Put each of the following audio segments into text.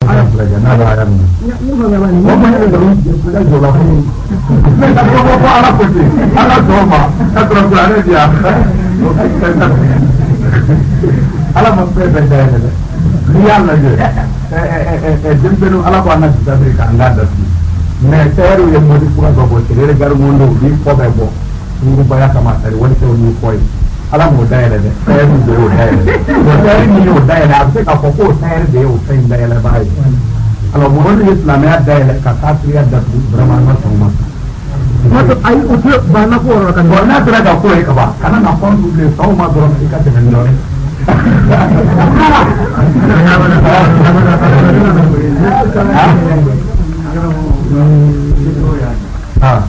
N'a b'a yɛrɛ minɛ. O ma ne nkalon tigɛ jɔ la koyi. Ne ka fɔ ko Ala ko ten, Ala sɔn ma, ka sɔrɔ kuranɛ di yan. Ala ma fɛn bɛɛ dayɛlɛ dɛ. N'i y'a lajɛ, denmisɛnninw Ala ko an ka dusu k'an k'a datugu. Mais tailleur ye mode kura dɔ bɔ, c'est garimonde u b'i kɔ bɛɛ bɔ. Sungurubaya kama tari walikɛw n'i kɔ ye. Ala m'o dayɛlɛ dɛ, tailleur de y'o dayɛlɛ. O tailleur min y'o dayɛlɛ, a bɛ se k'a fɔ k'o tailleur de y'o fɛn in dayɛlɛbaa ye. Alors mɔgɔ min ye silamɛya dayɛlɛ ka kafiriya datugu, vraiment an ka sɔn o ma. Ayi, o tɛ banna ko yɔrɔ kan. Bon, n'a sera ka ko ye kaban, kana na fɛn bilen, sɔn o ma dɔrɔn i ka tɛmɛ dɔɔnin. Ah.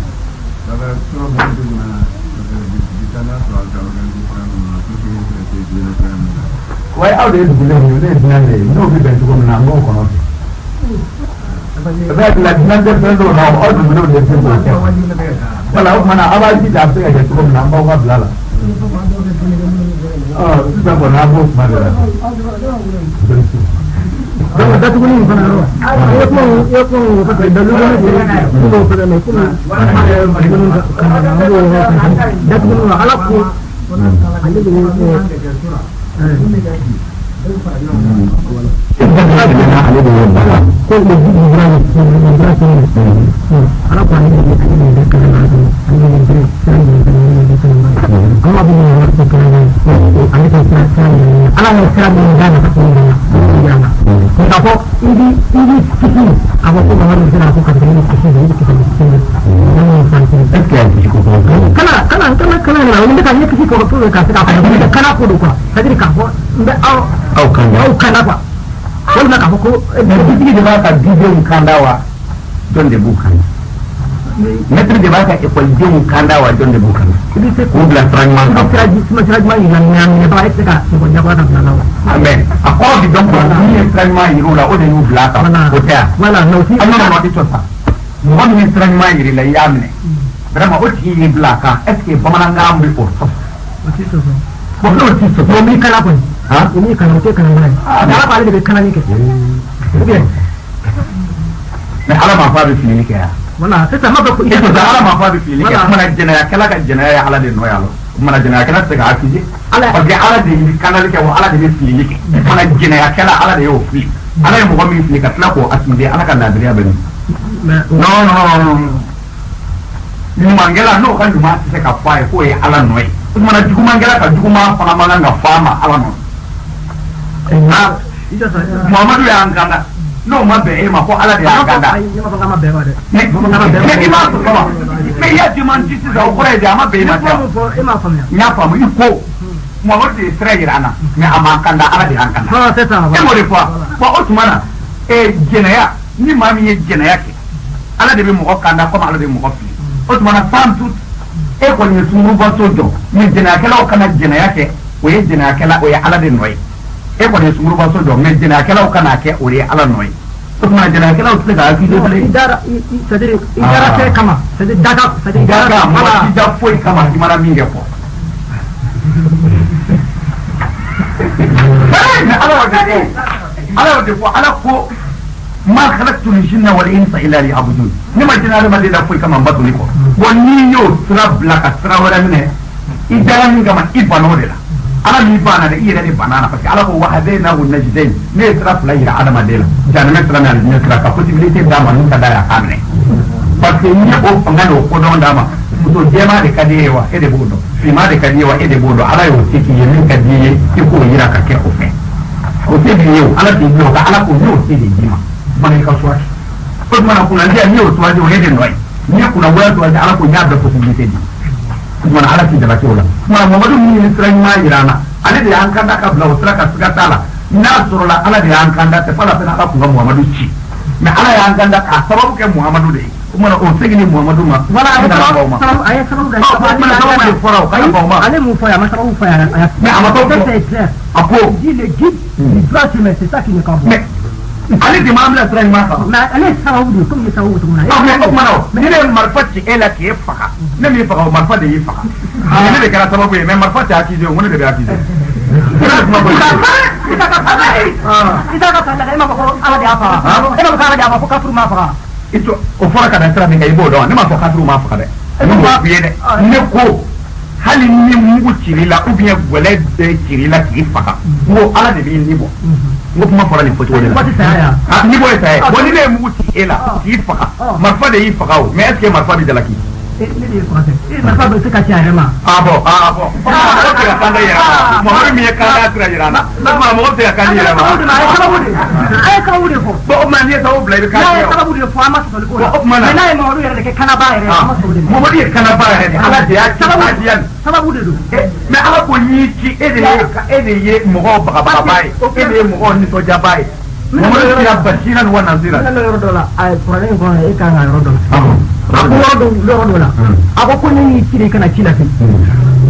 Wa aw de ye dugulen ye, ne ye dunan de ye, n'o bɛ bɛn cogo min na, an b'o kɔnɔ ten. Bɛɛ la dunan tɛ fɛn dɔw la, aw dugulenw de bɛ se k'o kɛ. Wala o tuma na, aw b'a jija a bɛ se ka kɛ cogo min na, an b'aw ka bila la. Ɔ sisan kɔni an b'o kuma de la. Donc datuguli in fana yɔrɔ, i ye kuma mun fɔ, parce que dalilu bɛ ne bolo fɛnɛ, mais komi minnu ka an b'o yɔrɔ fɛnɛ datuguli la, Ala ko ale de bɛ Ale de y'o baara. Ko le droit chemin, Ala ko ale de bɛ kalan na, ale de bɛ sira yira, ale de bɛ sira yira, ala bɛ nin yɔrɔ kalan na, ale ka sira yira, Ala ye sira min d'a ma ka tɛmɛ nin na, k'a fɔ i bi kisi k'a fɔ ko Mamadu bɛ se k'a fɔ ka tɛmɛ ni kisi ye, i bɛ kisi ni kisi ye. Est-ce que a ye kisi ko fɔ? Kana kana kana kana na o ne ka ne kisi ko pour ka se k'a fɔ kana ko don quoi, c'est à dire k'a fɔ n bɛ aw Aw kan aw kana quoi, walima k'a fɔ ko Mais dutigi de b'a ka dudenw kanda wa, jɔn de b'u kanda? Maître de b'a ka ekɔlidenw kanda wa, jɔn de b'u kanda? I bɛ se K'u bila sira ɲuman i kan. bɛ sira jumɛn yira minɛbaga, e tɛ se ka mɔgɔ jagoya ka bila la wa? Mais a kɔrɔ bi dɔn ko min ye sira ɲuman yir'u la, o de y'u bila a kan. O tɛ yan. Voilà, mais aussi Ah non, non, non, i tɔ sa. Mɔgɔ min ye sira ɲuman yir'i la, i y'a minɛ. Vraiment, o tigi y'i bila a kan. Est ce que bamanankan bɛ o sɔsɔ? O tɛ sɔsɔ. Bon, n'o ti sɔsɔ. O m'i kalan kɔni. Han? O m'i kalan, o tɛ kalan ye. Ala ko ale de bɛ kalali kɛ ou bien? Mais Ala m'a fɔ a bɛ filili kɛ yan. Voilà, c'est ça, ma fɔ ko E tɔ sa, Ala m'a fɔ a bɛ filili kɛ. Voilà. O kumana jɛnɛyakɛla ka jɛnɛya ye Ala de nɔ ye a la. O kumana jɛnɛyakɛla tɛ se ka accuser. Ala Parce que Ala de ye kanali kɛ wa, Ala de bɛ filili kɛ. O kumana jɛnɛyakɛla, Ala de y'o fili. Ala ye mɔgɔ min fili ka tila k'o accuser, Ala ka laadiriya bɛ min? Mais Non, non, non, non. Ɲumankɛla n'o ka ɲuman tɛ se ka fɔ a ye k'o ye Ala nɔ ye. O kumana jugumankɛla ka juguman fana man kan ka fɔ a ma Ala nɔ. Ah, i tɛ sɔn. Muhamadu y'an kanda. N'o ma bɛn e ma ko Ala de y'an kanda. Ayi, ne ma fɔ k'a ma bɛn ma dɛ. Mais i m'a sɔsɔ wa? Mais i y'a démenti sisan, o kɔrɔ ye di, a ma bɛn i ma Ne tɛ kuma wa? mun fɔ, e m'a faamuya. N y'a faamu, i ko Muhamadu de ye sira yira an na, mais a m'an kanda, Ala de y'an kanda. Voilà, c'est ça. E m'o de fɔ wa? Bon, o tuma na, jɛnɛya, ni maa min ye jɛnɛya kɛ, Ala de bɛ mɔgɔ kanda komi Ala de bɛ mɔgɔ fili. O tuma na, sans doute, e kɔni ye sungurubaso jɔ, mais jɛnɛyakɛlaw kana jɛnɛya kɛ, o ye jɛnɛyakɛla, o ye Ala de nɔ ye. E kɔni ye sungurubaso jɔ, mais jɛnɛyakɛlaw kana kɛ, o ye Ala nɔ ye. O tuma na, jɛnɛyakɛlaw tɛ se ka accuser I bilen. dara i, c'est à dire i dara fɛn kama, c'est à dire daga, c'est à dire i dara Daga mɔgɔ voilà. ti da foyi kama i mana min kɛ fɔ. Mais Ala y'o de fɔ, Ala y'o de fɔ, Ala ko ma khalaqtul jinna wal insa illa liya'budun, ne ma jinɛ adamaden da foyi kama n batoli kɔ. Bon, n'i y'o sira bila ka sira wɛrɛ minɛ, i dara min kama, i banna o de la. Ala m'i banna dɛ, i yɛrɛ de banna la, parce que Ala ko wa hadaynahu najdayn, ne ye sira fila yira adamaden la, jahanamɛ sira ni alijinɛ sira, ka possibilité d'a ma min ka d'a ye a k'a minɛ, parce que n'i ye o fanga n'o kodɔn d'a ma, muso jɛman de ka di e ye wa, e de b'o dɔn, finman de ka di e ye wa, e de b'o dɔn. Ala y'o se k'i ye, min ka di i ye, i k'o yira ka kɛ o fɛ, o se b'i ye o, Ala t'i bila o kan. Ala ko n y'o se de d'i ma, mana i ka choix. O tuma na, kunnadiya, n'i y'o choisi, o ye de nɔ ye. N'i ye kunnagoya choisi, Ala ko n y'a bɛɛ possibilité di. O tuma na, Ala t'i jalaki o la. O tuma na, Mamadu min ye sira ɲuman yira an na, ale de y'an kanda ka bila o sira kan, siga t'a la. N'a sɔrɔla Ala de y'an kanda, c'est pas la peine Ala kun ka Muhamadu ci, mais Ala y'an kanda k'a sababu kɛ Muhamadu de ye. O tuma na, o segin ni Muhamadu ma. Voilà, a ye kana baw ma. sababu, a ye sababu da. Ɔ, o tuma na, sababu de fɔra o, kana baw ma. Ale mun fɔ yan, a ma sababu fɔ yan. Mais a ma sababu Ça, fɔ. c'est clair. A ko Il dit le guide du droit chemin, c'est ça qui n'est pas bon. Mais ale de m'an bila sira ɲuman kan. Mais ale ye sababu de ye, komi ye sababu cogo min na. Ɔ, mais o tuma na, o ni ne ye marifa ci e la k'e faga, ne m'i faga, o marifa de y'i faga, ne de kɛra sababu ye, mais marifa tɛ accusé o, n ko ne de bɛ accusé. I ka fa e ma fɔ ko Ala de y'a faga, e ma fɔ ko Ala de y'a faga, ko kafuru m'a faga. I to o fɔra ka da sira min kan, i b'o dɔn. Ne m'a fɔ kafuru m'a faga dɛ, ne m'o f'i ye dɛ. Ne ko hali ni mugu cir'i la ou bien gɛlɛ bɛɛ cir'i la k'i faga, n ko Ala de b'i ni bɔ. N ko kuma fɔra nin fɔcogo de la. Kuma tɛ saya ya. Ah, ni bɔ ye saya ye. Bon, ni ne ye mugu ci e la k'i faga, marifa de y'i faga o, mais est ce que marifa bɛ jalaki? Ne de ye faga tɛ, e marifa bɛ se ka ci a yɛrɛ ma. Ah bon, ah bon, mɔgɔ bɛ se ka kan da yɛrɛ ma. Mamadu min ye kan da sira yira an na, o tuma mɔgɔ bɛ se ka kan di yɛrɛ ma. A ye sababu de, a ye sababu de fɔ. Bon, o tuma n'i ye sababu bila, i bɛ kan N'a di ye yɛrɛ ma. sababu de fɔ, an ma sɔsɔli k'o la. Bon, o tuma na. Mais n'a ye Mamadu yɛrɛ de kɛ kanaba yɛrɛ ye, an ma sɔn o de ma. Mamadu ye kanaba yɛrɛ de, Ala de y'a ci hadiya nin. Sababu de don. Mais Ala ko y'i ci, e de ye mɔgɔw bagabagaba ye, e de ye mɔgɔw nisɔndiyaba ye. Mamadu kira basiran wa nazira. N nana yɔrɔ dɔ la, a ye kuranɛ in kɔnɔ, e kan ka yɔrɔ dɔ la. A ko yɔrɔ dɔ, yɔrɔ dɔ la. A ko ko ne y'i ci de, i kana ci lase.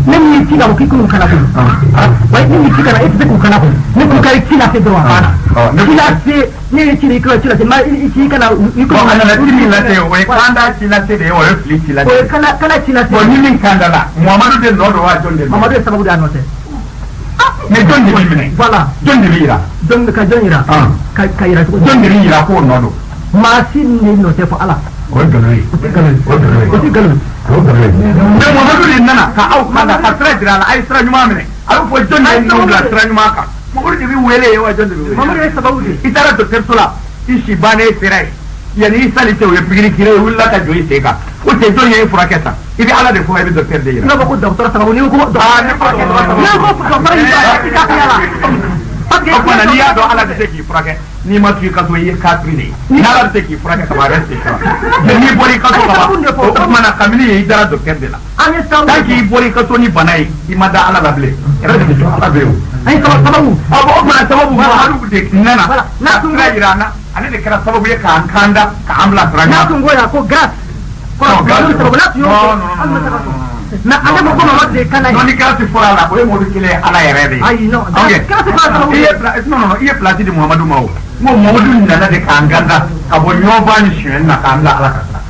Ne min y'i ci ka bɔ k'i k'u kana koyi. Wa ne y'i ci ka na, e tɛ se k'u kana koyi. Ne ko k'i ci lase dɔrɔn, a banna. Ci lase, ne y'i ci de, i kana ci lase. Ma i ci i kana i Bon, a nana ci min lase, o ye kanda ci lase de ye, o ye fili ci lase. O ye kana kana ci lase. Bon, ni min kanda la, Muhamadu de nɔ don wa, jɔn de nɔ? Mamadu ye sababu de y'a nɔ tɛ. Mais jɔn de b'i minɛ? Voilà. Jɔn de b'i yira? Jɔn ka jɔn yira? Ka yira cogo di? Jɔn de b'i yira k'o nɔ don? Maa si ne nɔ tɛ fɔ Ala. O ye nkalon ye. O tɛ nkalon ye. O ye nkalon ye. O tɛ nkalon ye. O ye nkalon ye. Mais Muhamadu de nana ka aw kanda ka sira jira a la, a ye sira ɲuman minɛ. A bɛ fɔ jɔn de ye ninnu bila sira ɲuman kan? Muhamadu de bɛ wele ye wa, jɔn de bɛ wele? Mamadu ye sababu de ye. I taara dɔgɔtɔrɔso la, i si bannen sera yen, yanni i sali cɛ, u ye pikiri k'i la, i wulila ka jɔ i sen kan. Ko cɛ, jɔn ye e furakɛ tan? I bɛ Ala de fɔ, i bɛ docteur de yira. Ne ko ko dɔgɔtɔrɔ sababu, n'i ko ko Ah, ne ko dɔgɔtɔrɔ sababu. N'i ko dɔgɔtɔrɔ y'i ba, i ka fiya la. Parce que O tuma na, n'i y'a dɔn Ala bɛ se k'i furakɛ, n'i ma to i ka so, i ye kafiri de ye. Ni Ala bɛ se k'i furakɛ ka ban, reste chez toi. Mais n'i bɔra i ka so ka ban, o tuma na kabini yen i dara docteur de la. An ye sababu. Tant k'i bɔra i ka so ni bana ye, i ma da Ala la bilen. Yɛrɛ de bɛ jɔ, Ala bɛ yen o. An ye sababu. Ah bon, o tuma na sababu Muhamadu de nana. Voilà. N'a tun ka jira an na, ale de kɛra sababu ye k'an kanda, k'an bila sira N'a ɲuman. tun ko yan ko grâce. Non, grâce. Mamadu sababu n'a tun y'o Non, fɔ, non, non, an tun bɛ se ka non, sɔn. non, non. Mais ale ko ko Mamadu de ye kana ye. Non, ni grâce fɔra a la, o ye Mamadu kelen ye Ala yɛrɛ de ye. Ayi, non. Ok. Grâce fɔra sababu I ye non, non, non, i ye place di Muhamadu ma o. N ko Muhamadu nana de k'an kanda ka bɔ ɲɔgɔn ni sonyɛli na k'an bila Ala ka sira.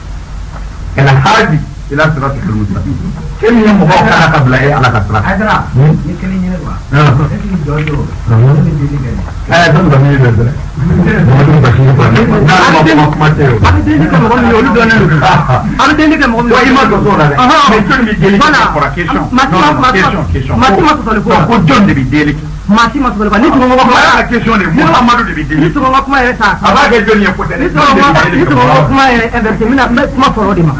Kɛlɛ haji ila siratikal mustaqim. Cɛ min ye mɔgɔw kana ka bila e Ala ka sira. Aidara, ni kelen ɲini quoi. E k'i jɔ jɔ. Ne bɛ deli kɛ. Ɛ, dɔn dɔ min ye dɛ. Muhamadu Basiru kɔni. N'a ma kuma, kuma tɛ o. A bɛ deli kɛ mɔgɔ min ye, olu dɔnnen don. A bɛ deli kɛ mɔgɔ min Wa ye. i ma dɔn t'o la dɛ. Ɔhɔn. Mais jɔn bɛ deli kɛ Voilà. fɔra question. Maa si Non, ma non, maa si ma question, question. maa si ma sɔsɔli ko la. Non, ko jɔn de bɛ deli kɛ? Maa si ma sɔsɔli ko la. Ni tun ko Kuma kuma y'a question de, Muhamadu de bɛ deli ni kɛ. tun ko kuma yɛrɛ ta. A b'a kɛ jɔnni ye ko tɛ dɛ. Ni tun ko ni tun ko kuma yɛrɛ inversé, n bɛna n bɛ kuma fɔlɔ de ma.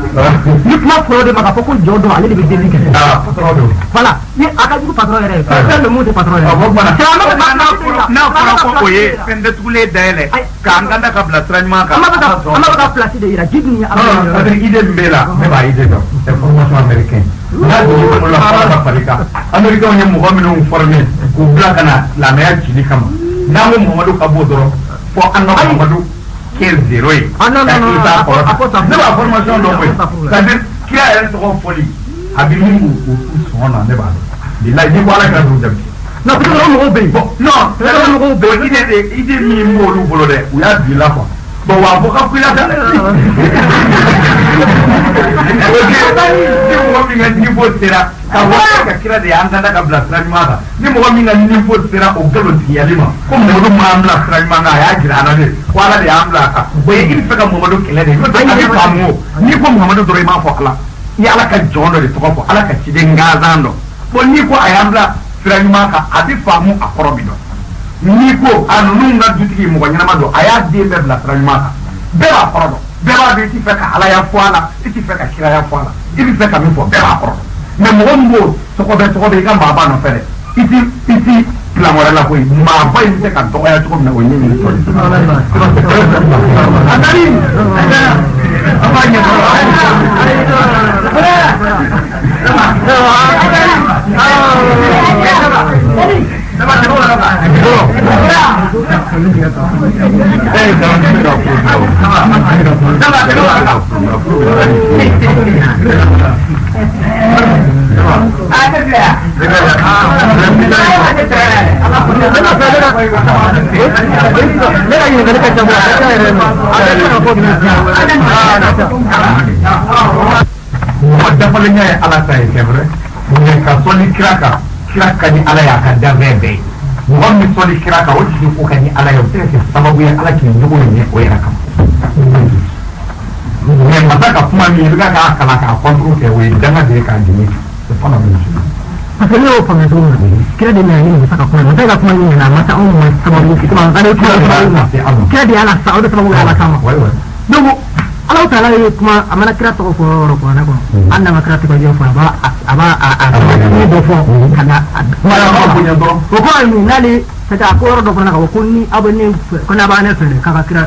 Ni kuma fɔlɔ de ma k'a fɔ ko jɔ dɔ ale de bɛ deli kɛ. Ah, patron don. Voilà, ni a ka jugu patron yɛrɛ ye. Fɛn bɛ mun tɛ patron yɛrɛ Ah, ye. o tuma na. Cɛ, an b'a fɛ ka N'a fɔra n'a fɔra ko o ye fɛn datugulen dayɛlɛ Ayi. k'an kanda ka bila sira ɲuman kan. An b'a fɛ ka an b'a fɛ ka place de yira ji dun ye Ala Non, non, de c'est-à-dire idée min b'e la, ne b'a idée dɔn. C'est formation américaine. N'a donn'i bolo la, f'a ka fara i kan. Américains ye mɔgɔ minnu formé k'u bila ka na silamɛya cili kama. N'an ko Muhamadu ka bɔ dɔrɔn, fo an ka Muhamadu kɛ zéro ye. Ah, non, non, Ka non, Isa a fɔ- kɔrɔta. a fɔ sa. Ne b'a formation dɔn koyi. A fɔ sa furu la. C'est-à-dire kira yɛrɛ tɔgɔ fɔli a bɛ min u sɔn na, ne b'a dɔn. Bilahi, n'i ko Ala kira dɔrɔn, jaabi. Non, peut-être o mɔgɔw bɛ yen. Bon, non, Peut-être o mɔgɔw bɛ yen. bon, idée de idée min b'olu bolo dɛ, u y'a bila quoi. Bon, wa fɔ ka ku i la dɛ. Ni mɔgɔ min ka niveau sera ka fɔ ka kira de y'an danda ka bila sira ɲuman kan, ni mɔgɔ min ka niveau sera o nkalontigiyali ma ko Mamadu m'an bila sira ɲuman kan, a y'a jira an na de ko Ala de y'an bila a kan, o ye i bɛ fɛ ka Mamadu kɛlɛ de, n'o tɛ a bɛ faamu o. N'i ko Mamadu dɔrɔn, i m'a fɔ Ala, i ye Ala ka jɔn dɔ de tɔgɔ fɔ, Ala ka ciden gansan dɔ. Bon, n'i ko a y'an bila sira ɲuman kan, a bɛ faamu, a kɔrɔ bi dɔn. N'i ko a ninnu ka dutigi mɔgɔ ɲɛnama don, a y'a den bɛɛ bila sira ɲuman kan, bɛɛ b'a kɔrɔ dɔn, bɛɛ b'a dɔn i ti fɛ ka alaya fɔ a la, i ti fɛ ka kiraya fɔ a la, i bɛ fɛ ka min fɔ, bɛɛ b'a kɔrɔ dɔn. Mais mɔgɔ min b'o tɔgɔ bɛ tɔgɔ bɛ i ka maaba nɔfɛ dɛ, i ti plan wɛrɛ la koyi, maaba in bɛ se ka dɔgɔya cogo min na, o ye ɲɛɲini sɔrɔ. A nani an b'a ɲɛfɔ. Ne ka ɲininkali ka ca, a ka ca yɛrɛ ma. A bɛ se ka fɔ Mɔgɔ dafalenya ye Ala ta ye, c'est vrai, mais ka sɔnni kira kan. Kira ka di Ala ye a ka danfɛn bɛɛ ye. Mɔgɔ min sɔnni kira kan, o tigi ko ka di Ala ye, o bɛ se ka kɛ sababu ye Ala k'i jogo ɲɛ o yɛrɛ kama. Mais masa ka kuma min i bɛ k'a kalan k'a contre kɛ, o ye danga de ye k'a dimi. C'est pas la même chose. Parce que ne y'o faamuya cogo min na, kira de nana ni masa ka kuma ye. Masa ka kuma min nana, a ma se anw ma sababu komi an ye kuma sababu ma. Kira de y'a la sa, o de sababu y'ala kama. Donc Ala taala ye kuma, a mana kira tɔgɔ fɔ yɔrɔ yɔrɔ kuranɛ kɔnɔ, hali n'a ma kira tɔgɔ jɛ fɔ, a b'a a sababu dɔ fɔ ka na a Kuma yɛrɛ b'a bonya dɔrɔn. O kɔrɔ ye mun ye? N'ale, c'est à dire a ko yɔrɔ dɔ fana ka fɔ ko ni aw bɛ ne fɛ, ko n'a b'a ne fɛ dɛ, k'a ka kira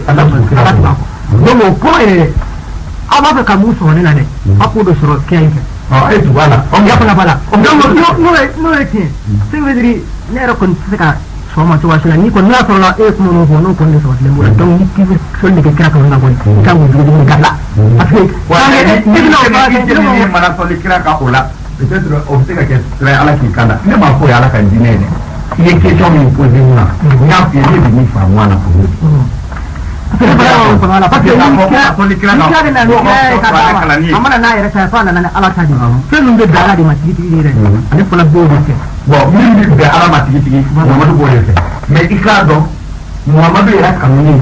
A ka tugu kira a ka tugu a kɔ. Donc o kɔrɔ ye dɛ, aw b'a fɛ ka mun sɔrɔ ne la dɛ, aw k'o de sɔrɔ kira in fɛ. Ɔ, e tugu a la. I y'a fana b'a la. Donc n'o ye tiɲɛ, ce qui veut dire ne yɛrɛ kɔni tɛ se ka sɔn ma cogoya si la. Ni kɔni n'a sɔrɔ e ye kuma min fɔ, n'o kɔni de sabatilen b'o la, donc ni k'i bɛ sɔli de kɛ kira kan ka kɔni, i kan k'o jugu jugu dabila, parce que Wa e bɛna o baara kɛ i jɛnini mana sɔli kira kan o la, peut-être o bɛ se ka kɛ sira ye Ala k'i kanda. Ne m'a fɔ o ye Ala ka diinɛ ye dɛ. I ye question min posé n na, n y'a f'i ye, ne bɛ min faamu a la, o y'o ye. Parce que ne fana y'o faamu a la, parce que ni kira ni kira bɛ na ni kira ye ka d'a ma, a mana n'a yɛrɛ ta ye, f'a nana ni Ala ta de ye. Fɛn min bɛ bɛn Ala de ma tigitigi yɛrɛ, ale fana b'o de fɛ. Bon, min bɛ bɛn Ala ma tigitigi, Muhamadu b'o de fɛ. Mais i k'a dɔn, Muhamadu yɛrɛ kanuni,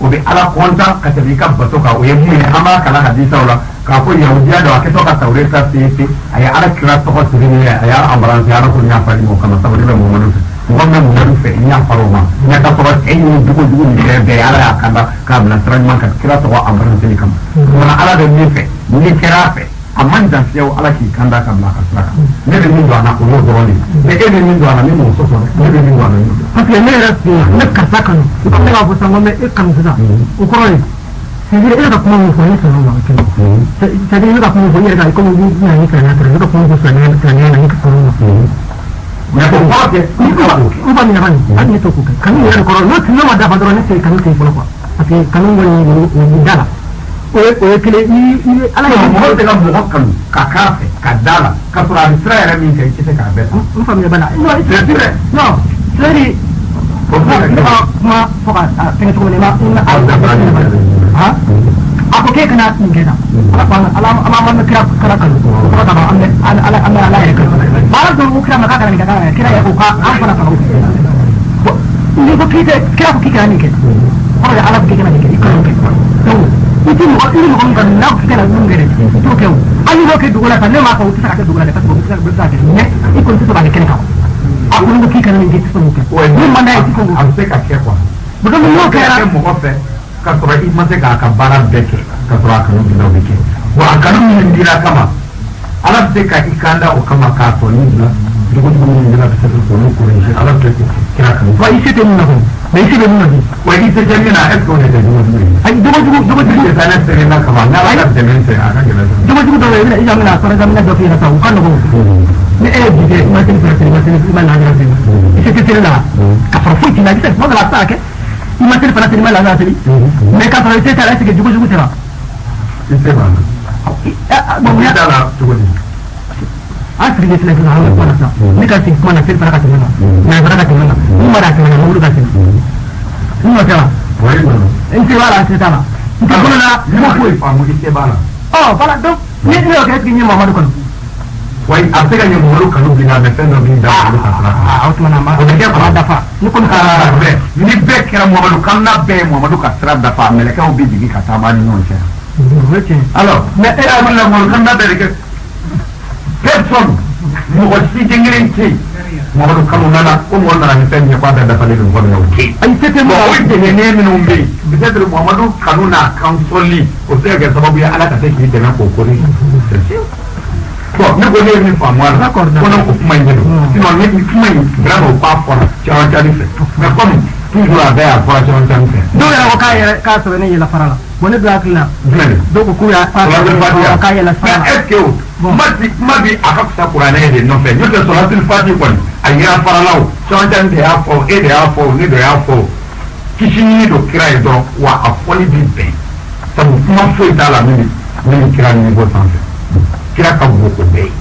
o bɛ Ala kɔntan ka tɛmɛ i ka bato kan. O ye mun ye? An b'a kalan hadisaw la k'a fɔ yahudiya dɔ a kɛtɔ ka Tawureta fese, a ye Ala kira tɔgɔ sɛbɛn ye, a y'a embrasser. Ala ko n y'a fari o kama, sabu ne bɛ Muhamadu fɛ. Mɔgɔ min bɛ Muhamadu fɛ, n y'a fara o ma. N ka sɔrɔ cɛ ni jogo jugu nin bɛɛ bɛɛ, Ala y'a kanda k'a bila sira ɲuman kan kira tɔgɔ embrasser kama. Wala Ala bɛ min fɛ, n'i kɛra a fɛ, a man jan fiyewu Ala k'i kanda ka bila a ka sira kan. Ne bɛ min don a la, o y'o dɔrɔn de ye. Mais e bɛ min don a la, ne m'o sɔsɔ dɛ. Ne bɛ min don a la, ne y'o dɔn. Parce que ne yɛrɛ fɛ yen, ne karisa kanu, i ko ne k'a fɔ sisan ko n bɛ e kanu sisan, o kɔrɔ ye, c'est à dire e ka kuma min fɔ, ne sɔnna o ma kelen. C'est à dire e ka kuma min fɔ, i yɛrɛ ka komi i bɛna ni silamɛya sɔrɔ, e ka kuma min fɔ silamɛya silamɛya na, ne sɔnna o ma. Mais o kɔrɔ tɛ N fa minɛ ka ɲi, hali ne t'o ko kɛ. Kanu yɛrɛ de kɔrɔ, n'o ma dafa dɔrɔn, ne tɛ kanu tɛ fɔlɔ quoi, parce que kanu kɔni o bɛ da la, o ye kelen i ye Ala ye. Mɔgɔ tɛ ka mɔgɔ kanu ka k'a fɛ ka da la ka sɔrɔ a bɛ sira yɛrɛ min kɛ, i tɛ se k'a bɛɛ ta. N faamuya b'a la. Non. C'est vrai. Non, c'est à dire O bɛ se ka ne kɛ. ma kuma fɔ ka a fɛngɛ cogo min na, i ma a a ko k'e kana nin kɛ tan. Ala ko ala an bɛ kira kira kanu, o kɔrɔ ka ban an bɛ ala an bɛ Ala yɛrɛ kanu. Ala dɔn ko kira ma k'a kana nin kɛ, k'a kana kira yɛrɛ ko k'an fana kanu. Bon, n'i ko k'i tɛ kira ko k'i kana nin kɛ, kɔrɔ de Ala ko k'i kana nin kɛ, i kana o kɛ. Donc i ti mɔgɔ i ni mɔgɔ min kanu, n'a ko k'i kana mun kɛ dɛ, i t'o kɛ. O hali n'i b'o kɛ dugu la sa, ne m'a fɔ o tɛ se ka kɛ dugu la dɛ, parce que o bɛ se ka kɛ, mais i kɔni tɛ se k'a kɛ kɛnɛ kan. A ko ko k'i kana nin kɛ, i tɛ se k'o kɛ. Min man d'a ye, i tɛ se k'o A kɛ. bɛ se ka kɛ quoi. Donc n'o kɛra kɛ mɔgɔ fɛ ka sɔrɔ i ma se k'a ka baara bɛɛ kɛ, ka sɔrɔ a kanu b'i la, o bɛ kɛ. Wa a kanu min dira kama, Ala bɛ se ka i kanda o kama k'a tɔ ni bila jogo jugu minnu b'i la, peut être k'olu corriger. Ala bɛ se k'o kɛ kira kanu. Wa i se tɛ mun na kɔni, mais i se bɛ mun na bi? Wa i se tɛ min na, est ce que o de tɛ jogo jugu ye? Ayi, jogo jugu, jogo Ni jugu sitanɛ ser'i la kaban, n'Ala ka dɛmɛ tɛ, a ka gɛlɛn. Jogo jugu dɔw bɛ yen, i bɛna i bɛna par exemple n bɛna dɔ f'i ɲɛna sisan, o ka nɔgɔn. Ni e ye bi kɛ, i ma seli fana seli, i ma seli, i ma lahara seli, i se tɛ seli la ka sɔrɔ foyi t'i la, i bɛ se tuma dɔ la a bɛ se ka kɛ i ma seli fana seli, i ma lahara seli, mais k'a sɔrɔ i se t'a la, est ce que jogo jugu tɛ wa? I se b'a la. Bon, I t'a la cogo di? An sigilen filɛ sisan, an bɛ kuma na sisan, ne ka sigi kuma na, seli fana ka tɛmɛ kan, na fana ka tɛmɛ kan, n ma da tɛmɛ kan, mobili ka tɛmɛ n ma tɛ wa? Wa i nana. N se b'a la, n se t'a la, n tɛ bolo la, Ne ma foyi faamu, i se b'a la. Ɔ, voilà. Donc ni ne y'o kɛ, est ce que n ye Mamadu kɔnɔ? Wa a bɛ se ka ɲɛ Mamadu kanu b'i la, mais fɛn dɔ b'i da Mamadu ka sira kan. Aa, o tuma na a ma O bɛ kɛ a ma dafa ne kɔni ka bɛɛ ni bɛɛ kɛra Mamadu kan na, bɛɛ ye Mamadu ka sira dafa, mɛlɛkɛw bɛ jigin ka taama ni ɲɔgɔn cɛ. O ye tiɲɛ. Alors, mais e y'a la Mamadu kan na bɛɛ de kɛ, personne, mɔgɔ si den kelen tɛ yen Mamadu kanu nana ko mɔgɔ nana ni fɛn min ye k'a bɛɛ dafalen don mɔgɔ min na, o tɛ yen. Ayi, se tɛ Bon, mɔgɔ o dɛmɛnen minnu bɛ yen, peut-être Mamadu kanu n'a kan sɔli, o bɛ se ka kɛ sababu ye Ala ka se k'i dɛmɛ k'o corriger. C'est sûr. Bon, ne ko ne ye min faamu a la, D'accord. ko ne ko kuma in de don. Sinon ne kuma in vraiment o k'a fɔra caman caman fɛ, mais comme toujours a bɛɛ a fɔra caman caman fɛ. Dɔw yɛrɛ ko k'a yɛrɛ k'a sɛbɛn ne yɛlɛ fara la. Bon, ne dun hakili la Jumɛn de? dɔw ko k'u y'a Salatul Fatiha. k'a yɛlɛ fara Mais la. est ce que o kuma ti kuma bi a ka fisa kuranɛ ye de nɔfɛ? N'o tɛ Salatul Fatiha kɔni, a yira faralaw caman caman de y'a fɔ, e de y'a fɔ, ne de y'a fɔ, kisi ɲini don kira ye dɔrɔn. Wa a fɔli bi bɛn, sabu kuma foyi t'a la min bɛ kira ɲini bɔ sanfɛ. Kira ka bon o bɛɛ ye.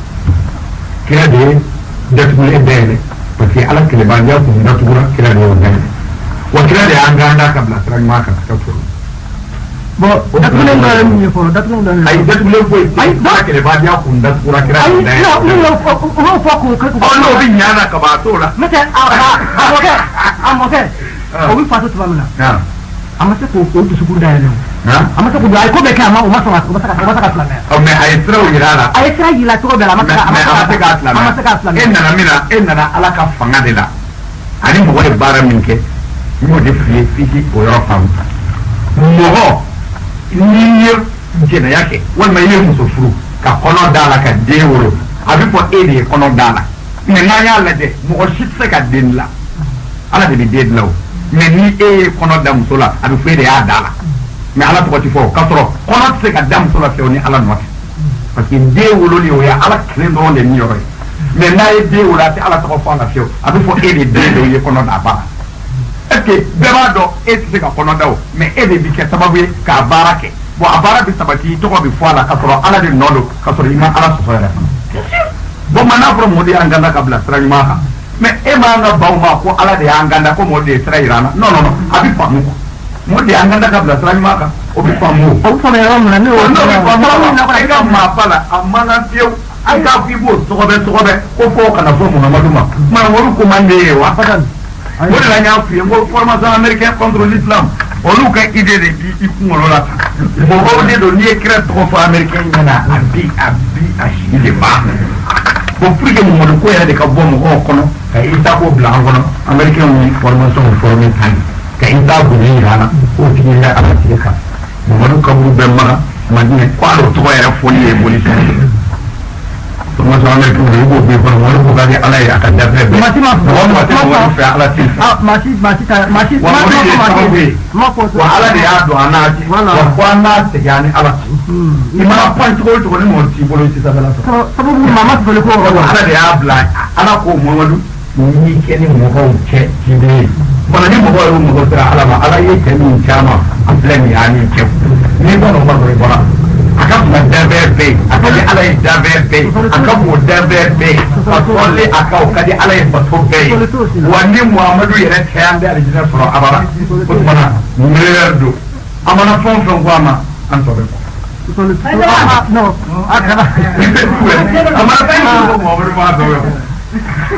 Kira de ye datugulen dayɛlɛ, parce que Ala kɛlɛbanja kun datugura, kira de y'o dayɛlɛ. Wa kira de y'an ganda ka bila sira ɲuman kan ka sɔrɔ. Bon, datugulen dɔ ye mun ye fɔlɔ? Datugulen dɔ ye. Ayi, datugulen foyi tɛ. Ayi, Ala kɛlɛbadiya kun datugura kira. Ayi, non, n'u y'o fɔ, u y'o fɔ k'o kɛ. Ɔ, n'o bɛ ɲa na kaban, a t'o la. N'o tɛ, a mɔkɛ o bɛ fatu tuma min na, a ma se k'o o dusukun dayɛlɛ o. A ma se k'o, a ye ko bɛɛ kɛ, a ma, o ma sɔn ka, o ma se ka, o ma se ka silamɛya. Ɔ, mais a ye siraw yira a la. A ye sira yira cogo bɛɛ la, a ma se ka, mais a ma se k'a silamɛya. A ma se k'a silamɛya. E nana min na, e nana Ala ka fanga de la ani mɔgɔ ye baara min kɛ, n y'o de f'i ye f'i k'i o yɔrɔ faamu. Mɔgɔ n'i ye jɛnɛya kɛ walima i ye muso furu ka kɔnɔ d'a la ka den wolo, a bɛ fɔ e de ye kɔnɔ d'a la. Mais n'an y'a lajɛ, mɔgɔ si tɛ se ka den dilan, Ala de bɛ den dilan o. Mais ni e ye kɔnɔ da muso la, a bɛ fɔ e de y'a da la, mais Ala tɔgɔ ti fɔ o, k'a sɔrɔ kɔnɔ tɛ se ka da muso la fiyewu ni Ala nɔ tɛ, parce que den wololi, o ye Ala kelen dɔrɔn de niyɔrɔ ye. Mais n'a ye den wolo, a tɛ Ala tɔgɔ fɔ a la fiyewu, a bɛ fɔ e de den de ye kɔnɔ da a ba la. Est ce que bɛɛ b'a dɔn e tɛ se ka kɔnɔ da o? Mais e de bi kɛ sababu ye k'a baara kɛ. Bon, a baara bɛ sabati, i tɔgɔ bɛ fɔ a la, k'a sɔrɔ Ala de nɔ don, k'a sɔrɔ i ma Ala sɔsɔ yɛrɛ fana. Bon, ma n'a fɔra mɔgɔ de y'an kanda ka bila sira ɲuman kan, mais e m'an ka baw ma ko Ala de y'an kanda, ko mɔgɔ de ye sira yira an na. Non, non, non, a bɛ faamu quoi. Mɔgɔ de y'an kanda ka bila sira ɲuman kan, o bɛ faamu o. O bɛ faamuya yɔrɔ min na, ne y'o. N'o bɛ faamu, e ka maa ba la, a man kan fiyewu an k'a fɔ i b'o sɔgɔbɛ sɔgɔbɛ ko fo kana fɔ Muhamadu ma. Mamadu ko man di ye wa? O de la n y'a f'i ye n ko formation américain contre l'islam, olu ka idée de bi i kunkolo la tan. Mɔgɔw de don, n'i ye kira tɔgɔ fɔ américain ɲɛna, a bi a sigi de ban. Bon, pour que Mamadu ko yɛrɛ de ka bɔ mɔgɔw kɔnɔ ka Isa ko bila an kɔnɔ, américain ye formation formé tan ka Isa bonya yira an na k'o tigi bɛ Ala tigi kan. Mamadu kaburu bɛ Maga, Madinɛ, ko hali o tɔgɔ yɛrɛ fɔli ye bolifɛn ye. Formation américain i b'o bɛɛ kɔnɔ, Mamadu ko ka di Ala ye a ka dafɛ bɛɛ. Maa si ma fɔ. Mɔgɔ mɔgɔ tɛ Mamadu fɛ, Ala t'i fɛ. Ah, maa si, maa si ta, maa si. Wa Mamadu de ye sababu ye. Ma fɔ. Wa Ala de y'a don an n'a cɛ. Voilà. Wa fo an n'a segin an ni Ala cɛ. I mana pan cogo o cogo, ni mɔgɔ t'i bolo, i tɛ sanfɛla sɔrɔ. Sababu maa ma sɔsɔli ko yɔrɔ la. Ala de y'a bila, Ala ko Mamadu n'i kɛ ni mɔgɔw cɛ ciden ye fana, ni mɔgɔw y'u mago sera Ala ma, Ala ye cɛ min caman a filɛ nin ye a ni cɛ, n'i bɔra o ma dɔrɔn, i bɔra. A ka kunna danfɛn bɛɛ ye, a ka di Ala ye danfɛn bɛɛ ye, a ka bon danfɛn bɛɛ ye, ka sɔli a kan, o ka di Ala ye bato bɛɛ ye. Wa ni Muhamadu yɛrɛ tɛ, an bɛ alijinɛ sɔrɔ abada. O tuma na meilleur don, a mana fɛn o fɛn fɔ a ma, an tɔ bɛ kɔ. Sɔsɔli. Ah, non, a kana. A mana fɛn o fɛn fɔ Muhamadu ma, a tɔ bɛ kɔ. A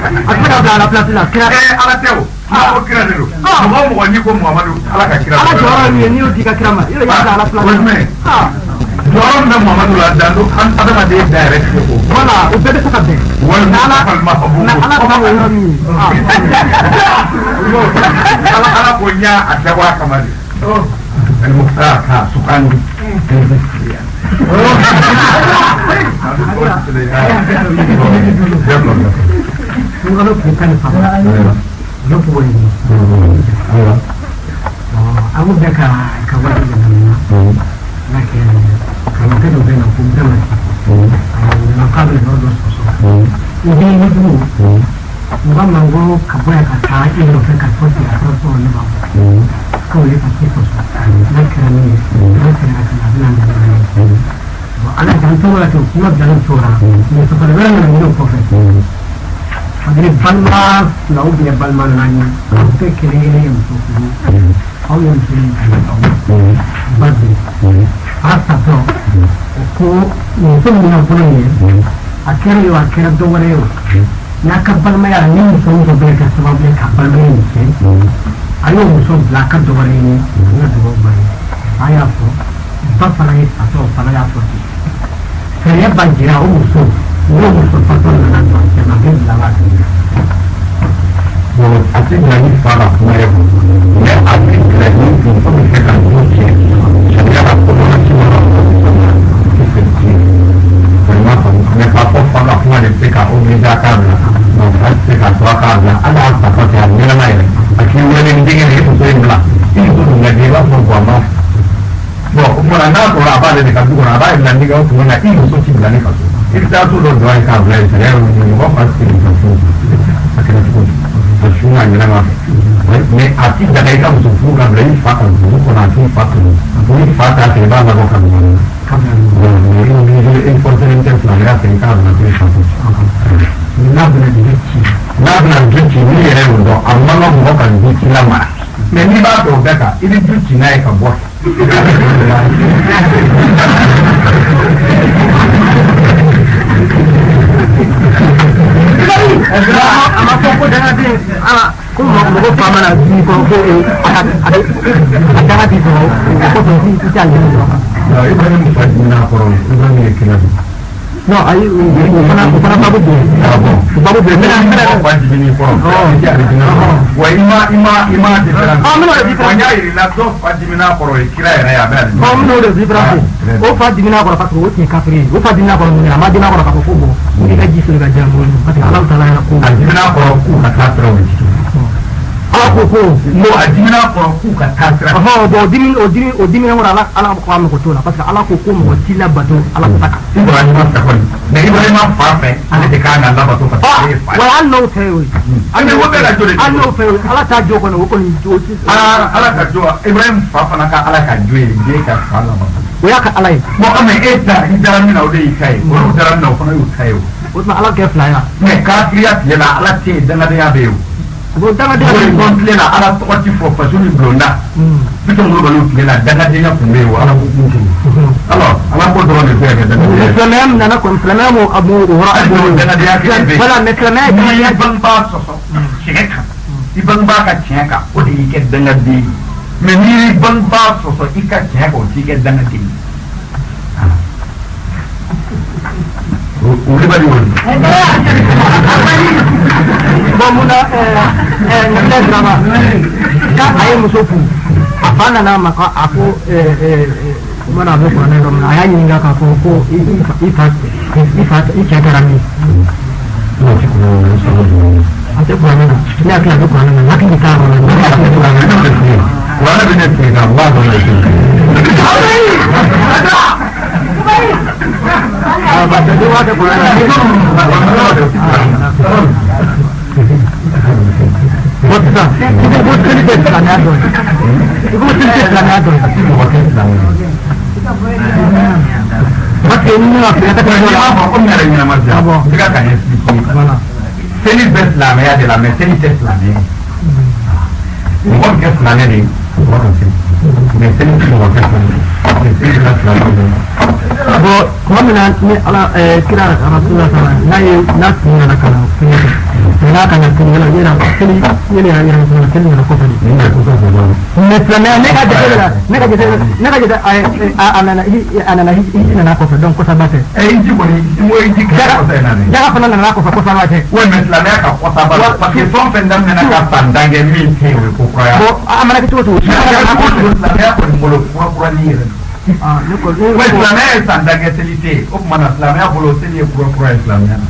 tɛ se ka bila a la place la kira. Ala tɛ o, ala ko kira de don. Mɔgɔ o mɔgɔ n'i ko Muhamadu, Ala ka kira. Ala jɔyɔrɔ ye min ye, n'i y'o di i ka kira ma, i yɛrɛ y'a bila a la place O ye la. jumɛn ye? Ah. Jɔyɔrɔ min bɛ Muhamadu la, dan don an adamaden da yɛrɛ tɛ se k'o. Voilà, o bɛɛ bɛ se ka bɛn. Walima Ala walima na Ala ta o yɔrɔ min ye. Ah. Ala ko n y'a a dabɔ a kama de. Al-Mukhtar ka sugandi. N kalo tile 13, ne tɔgɔ ye nin. An ko bɛɛ ka waati de daminɛ n'a kɛ karamɔgɔkɛ dɔ bɛ na ko bɛɛ ma se k'a bɛ yɔrɔ dɔ sɔsɔ i bɛ ne dugu mɔgɔ man ko ka bɔ yan ka taa i nɔfɛ ka fɔ ten a sɔrɔ ne b'a bɔ k'o ye ka ci sɔsɔ n'a kɛra min ye, n'a seginna ka na, a bɛna na ye. Bon, ala k'an tɔgɔ la ten, kuma bilalen cogo la, mais sɔsɔli wɛrɛ nana ɲini o kɔfɛ. Kabini balima fila ou bien balima naani, aw bɛɛ kelen kelen ye muso furu, aw ye muso in kanu, aw ba bɛ a satɔ o ko muso min y'a bolo nin ye, a kɛra ye o, a kɛra dɔ wɛrɛ ye o, n'a ka balimaya la ni muso muso bɛ kɛ sababu ye ka balimaya in tiɲɛ, a y'o muso bila a ka dɔ wɛrɛ ɲini n ka dugawu ba ye. A y'a fɔ ba fana ye satɔ fana y'a fɔ ten, sariya b'a jira o muso n'o muso fatɔ nana dɔn cɛ ma, a bɛ bila wa? Bon, a tɛ bila ni fa ka kuma ye, mais a bɛ bila ni muso bɛ fɛ ka du tiɲɛ. Sariya la ko dɔ la ci ma tɛ tiɲɛ. Vraiment faamu, mais k'a fɔ fa ka kuma de bɛ se ka obliger a k'a bila, non, fa tɛ se k'a to a k'a bila. Hali a fatɔ tɛ, a ɲɛnama yɛrɛ, a k'i wele ni denkɛ ye, i muso in bila, i muso dun ka di, i b'a fɔ bon, a m'a fɔ. Bon, o tuma na n'a sɔrɔ a b'ale de ka du kɔnɔ, a b'a bila ni o tuma na i muso ti bila ne ka so, i bɛ taa so dɔ jɔ a ye k'a bila yen. Sariya y'o ɲini, mɔgɔ fa tɛ se k'i ka so a kɛra cogo di, a su n'a ɲɛnama fɛ. Mais a ti daga i ka muso furu ka bila i fa ka dugu kɔnɔ, a t'i fa tunu, ni fa t'a fɛ, i b'a labɔ ka bila. Bon, mais i obligé, i forcé tɛ silamɛya fɛ i k'a bila to i fa to. N'a bɛna dege ci. N'a bɛna du ci, n'i yɛrɛ y'o dɔn, a man kan mɔgɔ ka du ci la mara. Mais n'i b'a fɛ o bɛɛ kan, i bɛ du ci n'a ye ka bɔ. A ma fɔ ko dangaden ala ko mɔgɔ fa mana dimi kɔrɔ ko a ka a danga t'i sɔrɔ o kɔfɛ i tɛ alijinɛ sɔrɔ. Ibrahim fa dimina a kɔrɔ, Ibrahim ye kira de. Non, ayi, o fana babu bɛ yen. Ah bon. O babu bɛ yen. N bɛna Mɔgɔ fa dimini kɔrɔ, i tɛ alijinɛ sɔrɔ. Wa i ma différence. Ah, n bɛna o de différence. Wa n y'a yir'i la, dɔ fa dimina a kɔrɔ, o ye kira yɛrɛ ye, a bɛ alijinɛ. Bon, n bɛna o de différence. O fa dimina a kɔrɔ parce que o tun ye kafiri ye. O fa dimina a kɔrɔ mun na? A ma dimina a kɔrɔ k'a fɔ ko bon, i ka ji soli ka diya mɔgɔ ye parce que Ala taala yɛrɛ ko. A dimina a kɔrɔ k'u ka taa sira o ye. Ala ko. N ko a dimina a kɔrɔ k'u ka taa sira. Ɔhɔn, bon, o dimi kɔrɔ, Ala ko a mɔgɔ t'o la parce que Ala ko ko mɔgɔ t'i labato Ala ko ta kan. Ibrahima fɛ kɔni, mais Ibrahima fa fɛ, ale de kan ka labato parce que ale ye fa ye. Wa hali n'o tɛ o ye. An bɛ ko bɛɛ ka jo de. Hali n'o fɛ o ye, Ala t'a jo kɔni, o kɔni o ti. Ala ka jo, Ibrahim fa fana ka Ala ka jo ye den ka fa labato. O y'a ka Ala ye. Bon, mais e ta i dara min na, o de y'i ta ye. Olu dara min na, o fana y'u ta ye o. O tuma Ala kɛ fila ye wa? Mais kafiriya tile la, Ala tɛ yen, dangadenya bɛ yen o. Bon, dangadenya. Bolisɔn tile la, Ala tɔgɔ ti fɔ faso ni bulonda. Bitɔn Kulubaliw tile la, dangadenya tun bɛ yen o, Ala ko kun tɛ yen. Alors Ala ko dɔrɔn de bɛ se ka kɛ dangadenya Mais ye. silamɛya nana kɔni, silamɛya m'o a m'o o yɔrɔ. Hali n'o dangadenya kelen bɛ yen. Voilà, mais silamɛya ye N'i dangadenya. y'i bangebaa sɔsɔ tiɲɛ kan, i bangebaa ka tiɲɛ kan, o de y'i kɛ dangaden ye. Mais n'i y'i bangebaa sɔsɔ i ka tiɲɛ kan, o t'i kɛ dangaden ye. Wulibali o. Bon, mun na Nabila Ibrahima k'a a ye muso furu, a fa nana a ma ko a ko mana a bɛ kuranɛ yɔrɔ min na, a y'a ɲininka k'a fɔ ko i fa i cɛ kɛra min? A tɛ kuranɛ na, ne hakili a bɛ kuranɛ na, n hakili t'a yɔrɔ la, ne hakili tɛ kuranɛ na. Kuranɛ bɛ ne tigɛ ka n b'a dɔn ne tigɛ. Ah, parce que dɔw b'a kɛ kuranɛ na. Bon, sisan i ko ko seli tɛ silamɛya dɔ ye, i ko seli tɛ silamɛya dɔ ye. Mɔgɔ tɛ silamɛ ye. Parce que ni ne ma fili, a tɛ I kuranɛ b'a la. fɔ komi ne yɛrɛ ɲɛnama Ah bon. diya, i ka ka expliquer. Voilà. Seli bɛ silamɛya de la, mais seli tɛ silamɛ ye. Mɔgɔ bɛ kɛ silamɛ de ye, mɔgɔ ka seli. Mais seli tɛ mɔgɔ kɛ silamɛ ye. Mais seli bɛ silamɛ de ye. Bon, tuma min na ni Ala kira Rasulullah sala n'a ye n'a tun nana ka na fɛngɛ kɛ, n'a ka na seli yala yala seli yala yala yala seli nana kɔfɛ de. Nin de ko ka bon. Mais silamɛya, ne ka jate la, ne ka jate a nana hiji nana kɔfɛ, donc kɔsaba tɛ. Ɛ, hiji kɔni, n ko hiji kɛra kɔsɛ in na dɛ. Jaga fana nana kɔfɛ, kɔsaba tɛ. Oui, mais silamɛya ka kɔsaba don. Parce que fɛn o fɛn daminɛna ka san dan kɛ min tɛ yen, o ye ko kura ye. Bon, a mana kɛ cogo o cogo. Mais a kɛra cogo o cogo, silamɛya kɔni bolo, kura kurani yɛrɛ don. Ah, ne ko ne Oui, ko silamɛya ye san dan kɛ seli tɛ yen. O tuma na silamɛya bolo, seli ye kura kura ye silamɛya la.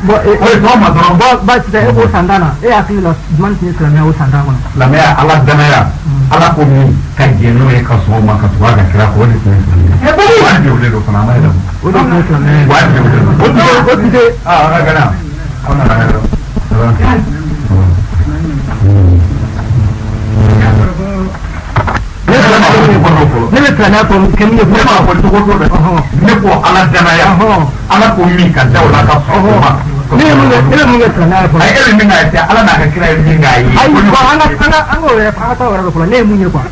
Bon, O ye tɔn ma dɔrɔn. Bon, ba sisan e k'o san tan na, e hakili la jumɛn tun ye silamɛya o san tan kɔnɔ? Silamɛya, Ala danaya, Ala ko min ka jɛn n'o ye, ka sɔn o ma, ka tugu a ka kira kɔ, o de tun ye silamɛya ye. Wajibi o de don fana, a ma yɛlɛma. O de tun ye silamɛya ye. Wajibi o de don. O tun tɛ. Ah, an ka gana. Aw nana yɔrɔ. Ça va? Ne Ne bɛ silamɛya fɔ kɛ min ye. Ne m'a fɔ cogo dɔ dɛ. Ne ko Ala danaya. Ala ko min ka da o la, ka sɔn o ma. Ne ye mun kɛ, ne bɛ mun kɛ silamɛya fɔlɔ? Ayi, e bɛ min k'a ye, Ala n'a ka kira ye min k'a ye. Ayi, bon, an ka o yɛrɛ, an ka taa o yɛrɛ fɔlɔ. Ne ye mun ye quoi?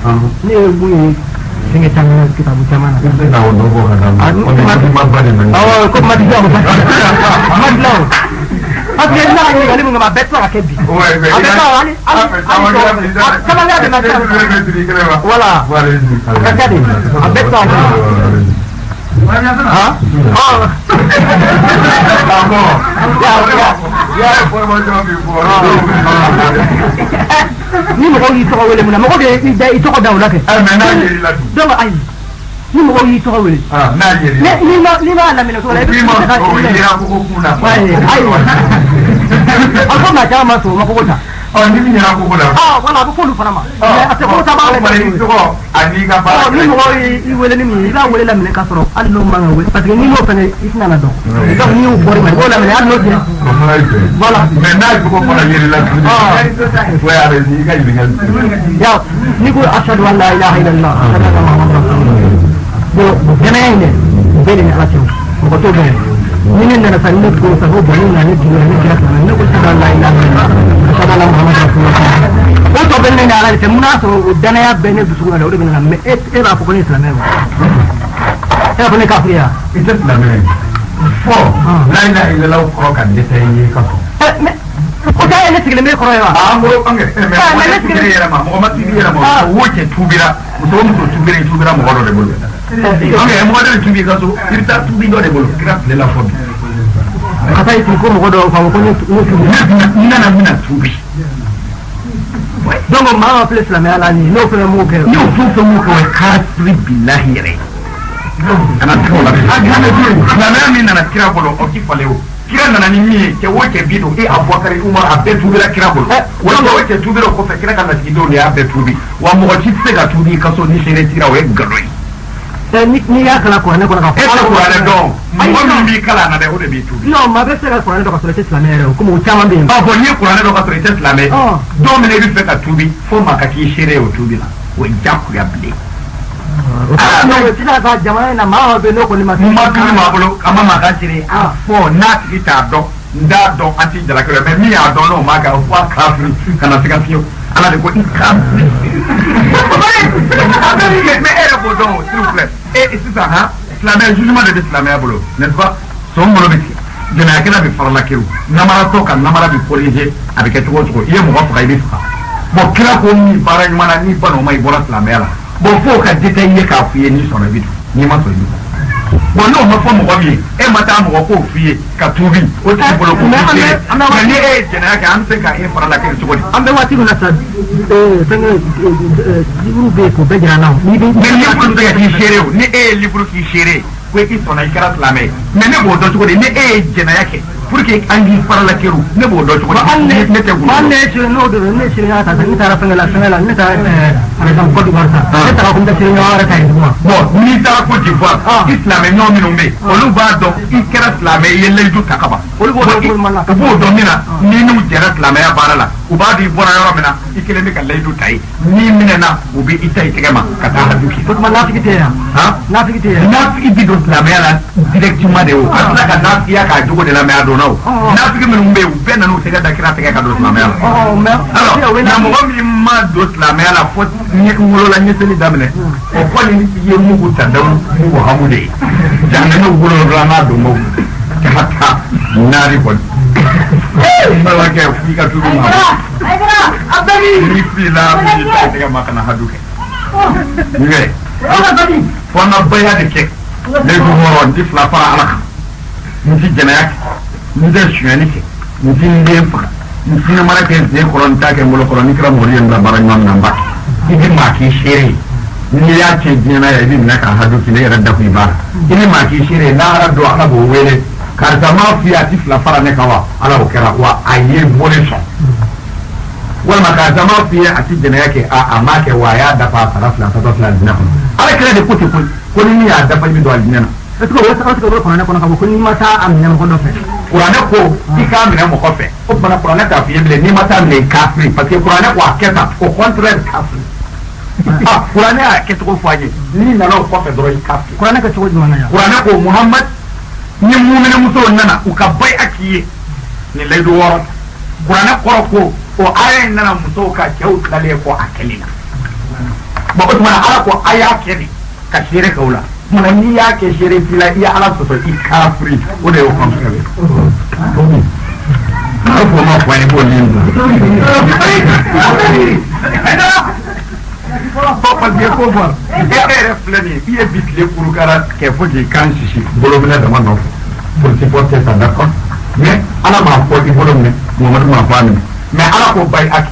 Ne ye mun ye fɛnkɛ caman na, kitabu caman na. I bɛ se ka o dɔ bɔ ka d'a ma. Komi ma ba de nana. Awɔ, ko ma dilan o, ma dilan o. Parce que n'a ka ɲininkali mun kama, a bɛɛ tila ka kɛ bi. A bɛɛ tila hali hali hali caman bɛ na. Voilà. A ka ca de, a bɛɛ tila ka kɛ. Han? Ɔ. Ah bon. Ya ya Ya formation bi fɔ. Ni mɔgɔw y'i tɔgɔ wele mun na, mɔgɔ de y'i da i tɔgɔ da o la kɛ. Eh, mais n'a yer'i la dun. Donc ayi, ni mɔgɔw y'i tɔgɔ wele. Ah, n'a yer'i la. N'i m'a laminɛ cogo la, i bɛ K'i ma se ka o yera kogo kun na. Ayi ayi, a ko maa caman ma sɔn o ma kogo ta. Ɔ, ni min yera kogo la. Ah voilà, a bɛ f'olu fana ma. Mais a tɛ kogo ta b'a O fana i tɔgɔ ani ka baara. Ɔ, ni mɔgɔ y'i wele ni min ye, i b'a wele laminɛ k'a sɔrɔ hali n'o man kan wele, parce que n'i m'o fɛnɛ, i tɛna na dɔn. Donc n'i y'o bɔr'i ma, i b'o laminɛ hali n'o tɛ. O fana ye tiɲɛ ye. Voilà. Mais n'a jogo fana yer'i la tuguni. Ouais, allez-y, i ka ɲininkali. Ya, n'i ko ashhadu an la ilaha illallah, ashhadu anna muhammadan rasulullah, bon, danaya in dɛ, o bɛɛ de ni Ala cɛ, o mɔgɔ t'o dɔn. Ni ne nana sisan, ni ne ko sisan ko bon, ne nana ne dun ne kira silamɛ, ne ko ashhadu an la ilaha illallah, ashhadu anna muhammadan rasulullah. O tɔ bɛ ne ni Ala de cɛ, mun y'a sɔrɔ o danaya bɛ ne dusukun na dɛ, o de bɛ ne la. Mais e b'a fɔ ko ne ye silamɛ ye wa? E b'a fɔ ne ye kafiri ye wa? I tɛ silamɛ ye fɔ la ilaha illallah kɔrɔ ka dɛsɛ i ye ka sɔn. Mais o tɛ e ne sigilen bɛ kɔrɔ ye wa? An ko an kɛ mais mɔgɔ tɛ tuubira i yɛrɛ ma, mɔgɔ ma tuubi i yɛrɛ ma. O cɛ tuubira, muso o muso tuubira, i tuubira mɔgɔ dɔ de bolo. An kɛ mɔgɔ dɔ de tuubi i ka so, i bɛ taa tuubi dɔ de bolo. Kira tile la fɔ bi. Ka taa i sigi ko mɔgɔ dɔw k'a fɔ ko ne tuubi. Ne nana n bɛna tuubi. Donc maa ma filɛ silamɛya la nin n'o fana m'o kɛ. N'o fɛn o fɛn m'o kɛ, o ye kafiri bilahi yɛrɛ ye. Kana tigɛ o la. Silamɛya min nana kira bolo, o ti falen o. Kira nana ni min ye, cɛ o cɛ bi don, e Abubakari, Umar, a bɛɛ tuubira kira bolo. Wa cɛ o cɛ tuubira o kɔfɛ, kira ka lasigidenw de y'a bɛɛ tuubi. Wa mɔgɔ si tɛ se ka tuubi i ka so ni seere t'i la, o ye nkalon ye. N'i y'a kalan kuranɛ kɔnɔ ka fɔ. E tɛ kuranɛ dɔn, mɔgɔ min b'i kalan na dɛ, o de b'i tuubi. Non, maa bɛ se ka kuranɛ dɔn ka sɔrɔ i tɛ silamɛ yɛrɛ o, komi o caman bɛ yen. Ɔ bon, n'i ye kuranɛ dɔn ka sɔrɔ i tɛ silamɛ, don min na i bɛ fɛ ka tuubi, fo maa ka k'i seere ye o tuubi la, o ye diyagoya bilen. Sisan ka jamana in na, maa bɛ n'o kɔni ma. N ma tuubi maa bolo, a ma maa ka seere a fɔ n'a tigi t'a dɔn, n t'a dɔn, an t'i jalaki o la. Mais min y'a dɔn n'o m'a kɛ, fo a kafiri kana siga fiyewu. Ala de ko i kafiri. Mais e yɛrɛ b'o dɔn o, s'il vous plaît. E sisan han, silamɛya jugement de bɛ silamɛya bolo, n'est-ce pas? Son bolo bɛ tigɛ, jɛnɛyakɛla bɛ farala kewu, namaratɔ ka namara bɛ corriger, a bɛ kɛ cogo o cogo, i ye mɔgɔ faga, i bɛ faga. Bon, kira ko min baara ɲuman na, n'i banna o ma, i bɔra silamɛya la. Bon, f'o ka détail ye k'a f'i ye, n'i sɔnna i bɛ don, n'i ma sɔn i bɛ bɔ. Bon, n'o ma fɔ mɔgɔ min ye, e ma taa mɔgɔ k'o f'i ye ka tuubi o tigi bolo k'o Mais f'i ye, an bɛ mais ni e ye jɛnɛya kɛ, an bɛ se ka e fara la kɛ cogo di? An bɛ waati min na sisan, fɛnkɛ livre bɛ yen k'o bɛɛ jira an na o. N'i bɛ. Mais livre tɛ se ka k'i seere o. Ni e ye livre k'i seere ye ko i sɔnna, i kɛra silamɛ ye, mais ne b'o dɔn cogo di? Ni e ye jɛnɛya kɛ pour que an k'i fara la keru, ne b'o dɔn cogo di? Ne tɛ Hali ne ye seere n'o de don, ne ye seereya ta, ne taara fɛnkɛ la, ne taara par exemple Côte d'Ivoire sisan, ne taara ko n tɛ seereya wɛrɛ ta yen duguma. Bon, n'i taara Côte d'Ivoire, i silamɛ ɲɔgɔn minnu bɛ yen, olu b'a dɔn i kɛra silamɛ, i ye layidu ta ka ban. Olu b'o dɔn cogo jumɛn na? U b'o dɔn min na, n'i n'u jɛra silamɛya baara la, u b'a dɔn i bɔra yɔrɔ min na, i kelen bɛ ka layidu ta ye. N'i minɛna, u bɛ i ta i tɛgɛ ma ka taa haju k'i. O tuma nafigi tɛ yan. Han? Nafigi tɛ yan. Nafigi bi don silamɛya la directement de o, ka tila ka nafigiya k'a jogo de la, mais a donna o. Nafigi minnu bɛ yen, u bɛɛ nana u tɛgɛ da kira tɛgɛ ka don silamɛya la. Mais alors nka mɔgɔ min ma don silamɛya la fo n wolola n ye seli daminɛ, o kɔni ye mugu ta da mugu hamu de ye, jahanama wolola n'a don maw ka taa naari kɔni. N balimakɛ, f'i ka tuubi ma. N'i filila, n'i ta i tɛgɛ ma ka na hadu kɛ n fo an ka baya de kɛ ne ko wɔɔrɔ, n ti fila fara Ala kan, n ti jɛnɛya kɛ, n tɛ sonyɛni kɛ, n ti n den faga, n ti namara kɛ n sen kɔrɔ, n t'a kɛ n bolo kɔrɔ. Ni kira mɔgɔ ye n bila baara ɲuman min na, n b'a kɛ. I bɛ maa k'i seere ye, n'i y'a cɛ diɲɛ na yan, i bɛ minɛ k'a hadu k'i ne yɛrɛ da kun i b'a la. I ni maa k'i seere ye lahara don, Ala b'o wele: karisa m'a f'i ye a ti fila fara ne kan wa? Ala, o kɛra wa, a ye bɔli sɔn. Walima karisa m'a f'i ye a ti jɛnɛya kɛ, a m'a kɛ wa, a y'a dafa, a sara fila tatɔ fila alijinɛ kɔnɔ. Ala kira de ko ten koyi, ko ni min y'a dafa, i bɛ don alijinɛ na. Est ce que o bɛ kuranɛ kɔnɔ ka fɔ ko n'i ma taa a minɛ mɔgɔ dɔ fɛ? Kuranɛ ko i k'a minɛ mɔgɔ fɛ, o tuma kuranɛ t'a f'i ye bilen n'i ma taa minɛ, i kafiri, parce que kuranɛ ko a kɛ tan, au contraire kafiri. Ah, kuranɛ y'a kɛcogo fɔ an ye, n'i nana o kɔfɛ dɔrɔn, i kafiri. Kuranɛ kɛ cogo jumɛn na yan? Kuranɛ ko Muhammad ni mumini musow nana u ka bayi k'i ye nin layidu wɔɔrɔ. Kuranɛ kɔrɔ ko o aya in nana musow ka cɛw tilalen kɔ a kɛli la. Bon, o tuma na Ala ko a y'a kɛ de ka seere kɛ o la. O tuma n'i y'a kɛ seere t'i la, i ye Ala sɔsɔ, i kafiri. O de y'o contraire ye. N'a fɔ ma fɔ an ye k'o nin bila. Parce que ko fɔ e yɛrɛ filɛ nin ye, i ye bi tile kurukara kɛ fo k'i kan sisi bolominɛ dama nɔfɛ, politique ko tɛ sa, d'accord, mais Ala m'a fɔ i bolo minɛ, Muhamadu m'a fɔ a minɛ, mais Ala ko bayi aki.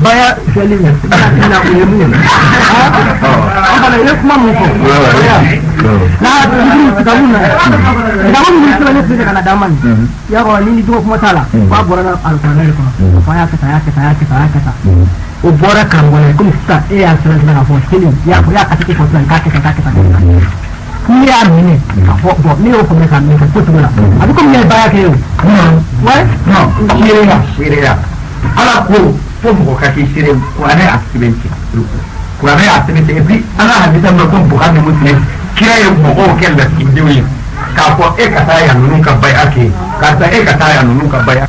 Baya fɛli na o ye mun ye? An fana i ye kuma mun fɔ n'a kitabu na, kitabu minnu sɛbɛnnen filɛ ka na d'an ma nin yɔrɔ ni jogo kuma t'a la, f'a bɔra alikuranɛ de kɔnɔ, f'a y'a kɛ tan, a y'a kɛ tan, a y'a kɛ tan, a y'a kɛ tan, o bɔra karamɔgɔ la. Komi sisan e y'a sɛbɛn sisan k'a fɔ seli, i y'a fɔ, i y'a katiki fɔ sisan k'a kɛ tan, k'a kɛ tan, k'a kɛ tan, n'i y'a minɛ k'a fɔ bɔn, ne y'o faamuya k'a minɛ ka ko cogo la, a bɛ komi ne ye baara kɛ ye o. Ouais. Non, seereya, seereya. Ala ko fo mɔgɔ ka k'i seere, kuranɛ y'a sɛbɛn ten. Kuranɛ y'a sɛbɛn ten. Et puis an ka hadisa min ko Bukhari ni Muslim, kira ye mɔgɔw kɛ lasigidenw ye. K'a fɔ e ka taa yan ninnu ka baya kɛ, karisa e ka taa yan ninnu ka baya.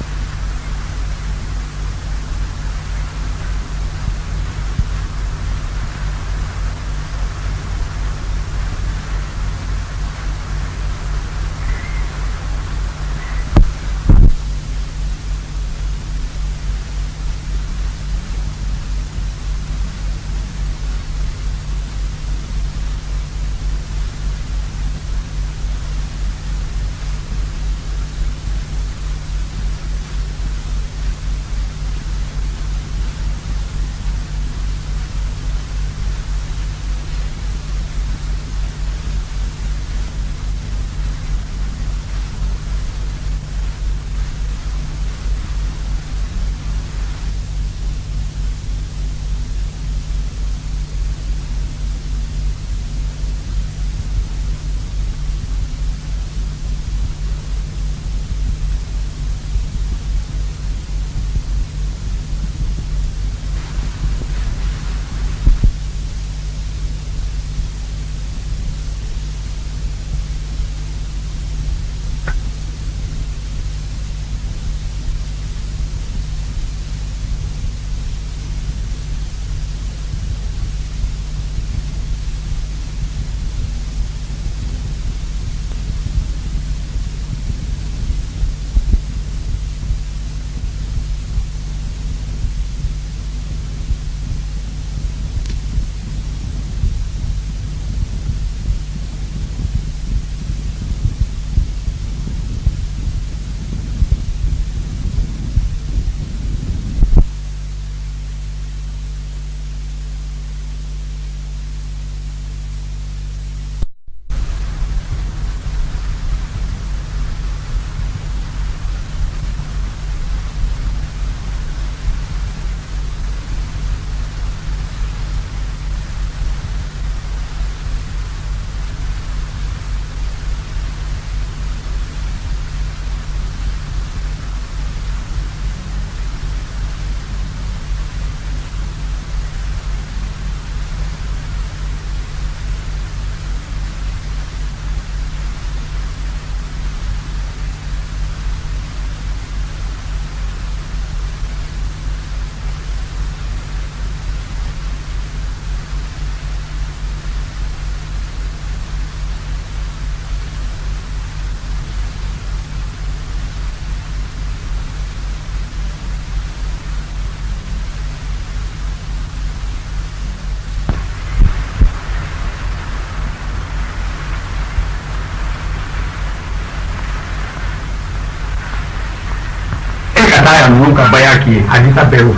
Ninnu ka baya k'i ye hadisa bɛɛ y'o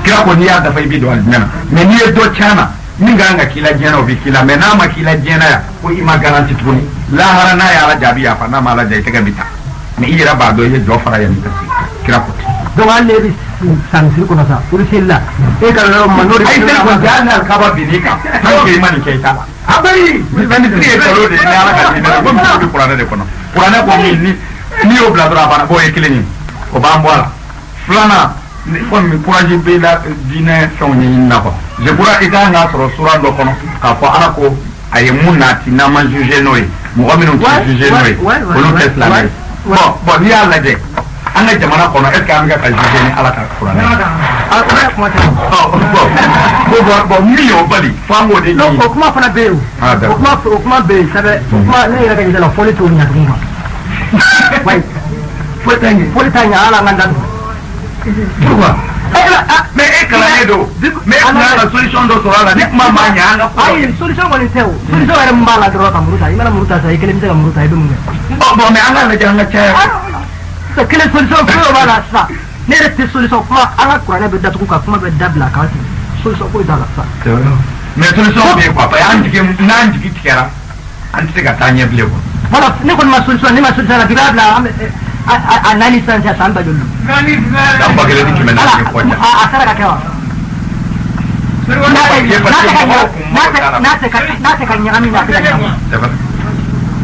kira ko n'i y'a dafa i bɛ don alijinɛ na, mais n'i ye dɔ tiɲɛ na min ka kan ka k'i la diɲɛ na o bɛ k'i la, mais n'a ma k'i la diɲɛ na yan ko i ma garanti tuguni lahara n'a ye Ala jaabi yafa n'a ma Ala jaabi i tɛgɛ bɛ ta, mais i yɛrɛ b'a dɔn i ye jɔ fara yan i ka se kira ko ten. Donc hali ne bɛ san misiri kɔnɔ sa olu seli la e ka yɔrɔ ma n'o de. Ayi seli kɔni tɛ hali ni alikaba binn'i kan tant que i ma nin kɛ i t'a la. A bɛyi misiri ye nkalon de ye ni Ala ka diinɛ ko misiri bɛ kuranɛ de kɔnɔ, kuranɛ ko min ni n'i y'o bila dɔrɔn a banna, bon o ye kelen ye o b'an bɔ a la. Filanan komi courage bɛ la diinɛ fɛnw ɲɛɲini na quoi, je crois i ka kan k'a sɔrɔ suran dɔ kɔnɔ k'a fɔ Ala ko a ye mun nati n'an ma juger n'o ye, mɔgɔ minnu tɛ juger n'o ye olu tɛ silamɛ ye. Bon n'i y'a lajɛ an ka jamana kɔnɔ est ce que an bɛ ka juger ni Ala ka kuranɛ ye? Bon min y'o bali fo an k'o de ɲini. O kuma fana bɛ yen o kuma bɛ yen sɛbɛ o kuma ne yɛrɛ ka ɲɛ la fɔli t'o ɲɛ tugun quoi. Foyi t'a ɲɛ. Foyi t'a ɲɛ ala an ka da tugun. Pourquoi? Mais e kalannen don, mais e tun kan ka solution dɔ sɔrɔ a la ni kuma ma ɲɛ an ka fɔ. Ayi solution kɔni tɛ o, solution yɛrɛ min b'a la dɔrɔn ka muru ta, i mana muru ta sisan i kelen bɛ se ka muru ta i bɛ mun kɛ? Bon mais an k'a lajɛ an ka caya. Sisan kelen solution foyi b'a la sisan ne yɛrɛ tɛ solution kuma an ka kuranɛ bɛ datugu ka kuma bɛ dabila k'an sigi solution foyi t'a la sisan. Mais solution bɛ yen quoi, parce que an jigi n'an jigi tigɛra an tɛ se ka taa ɲɛ bilen quoi. Voilà ne kɔni ma solution ne ma solution la k'i b'a bila an bɛ a naani sisan cɛ san ba joli don. San 1400 kɔ cɛ. A sera ka kɛ wa? N'a tɛ ka ɲagami n'a tɛ ka ɲagami.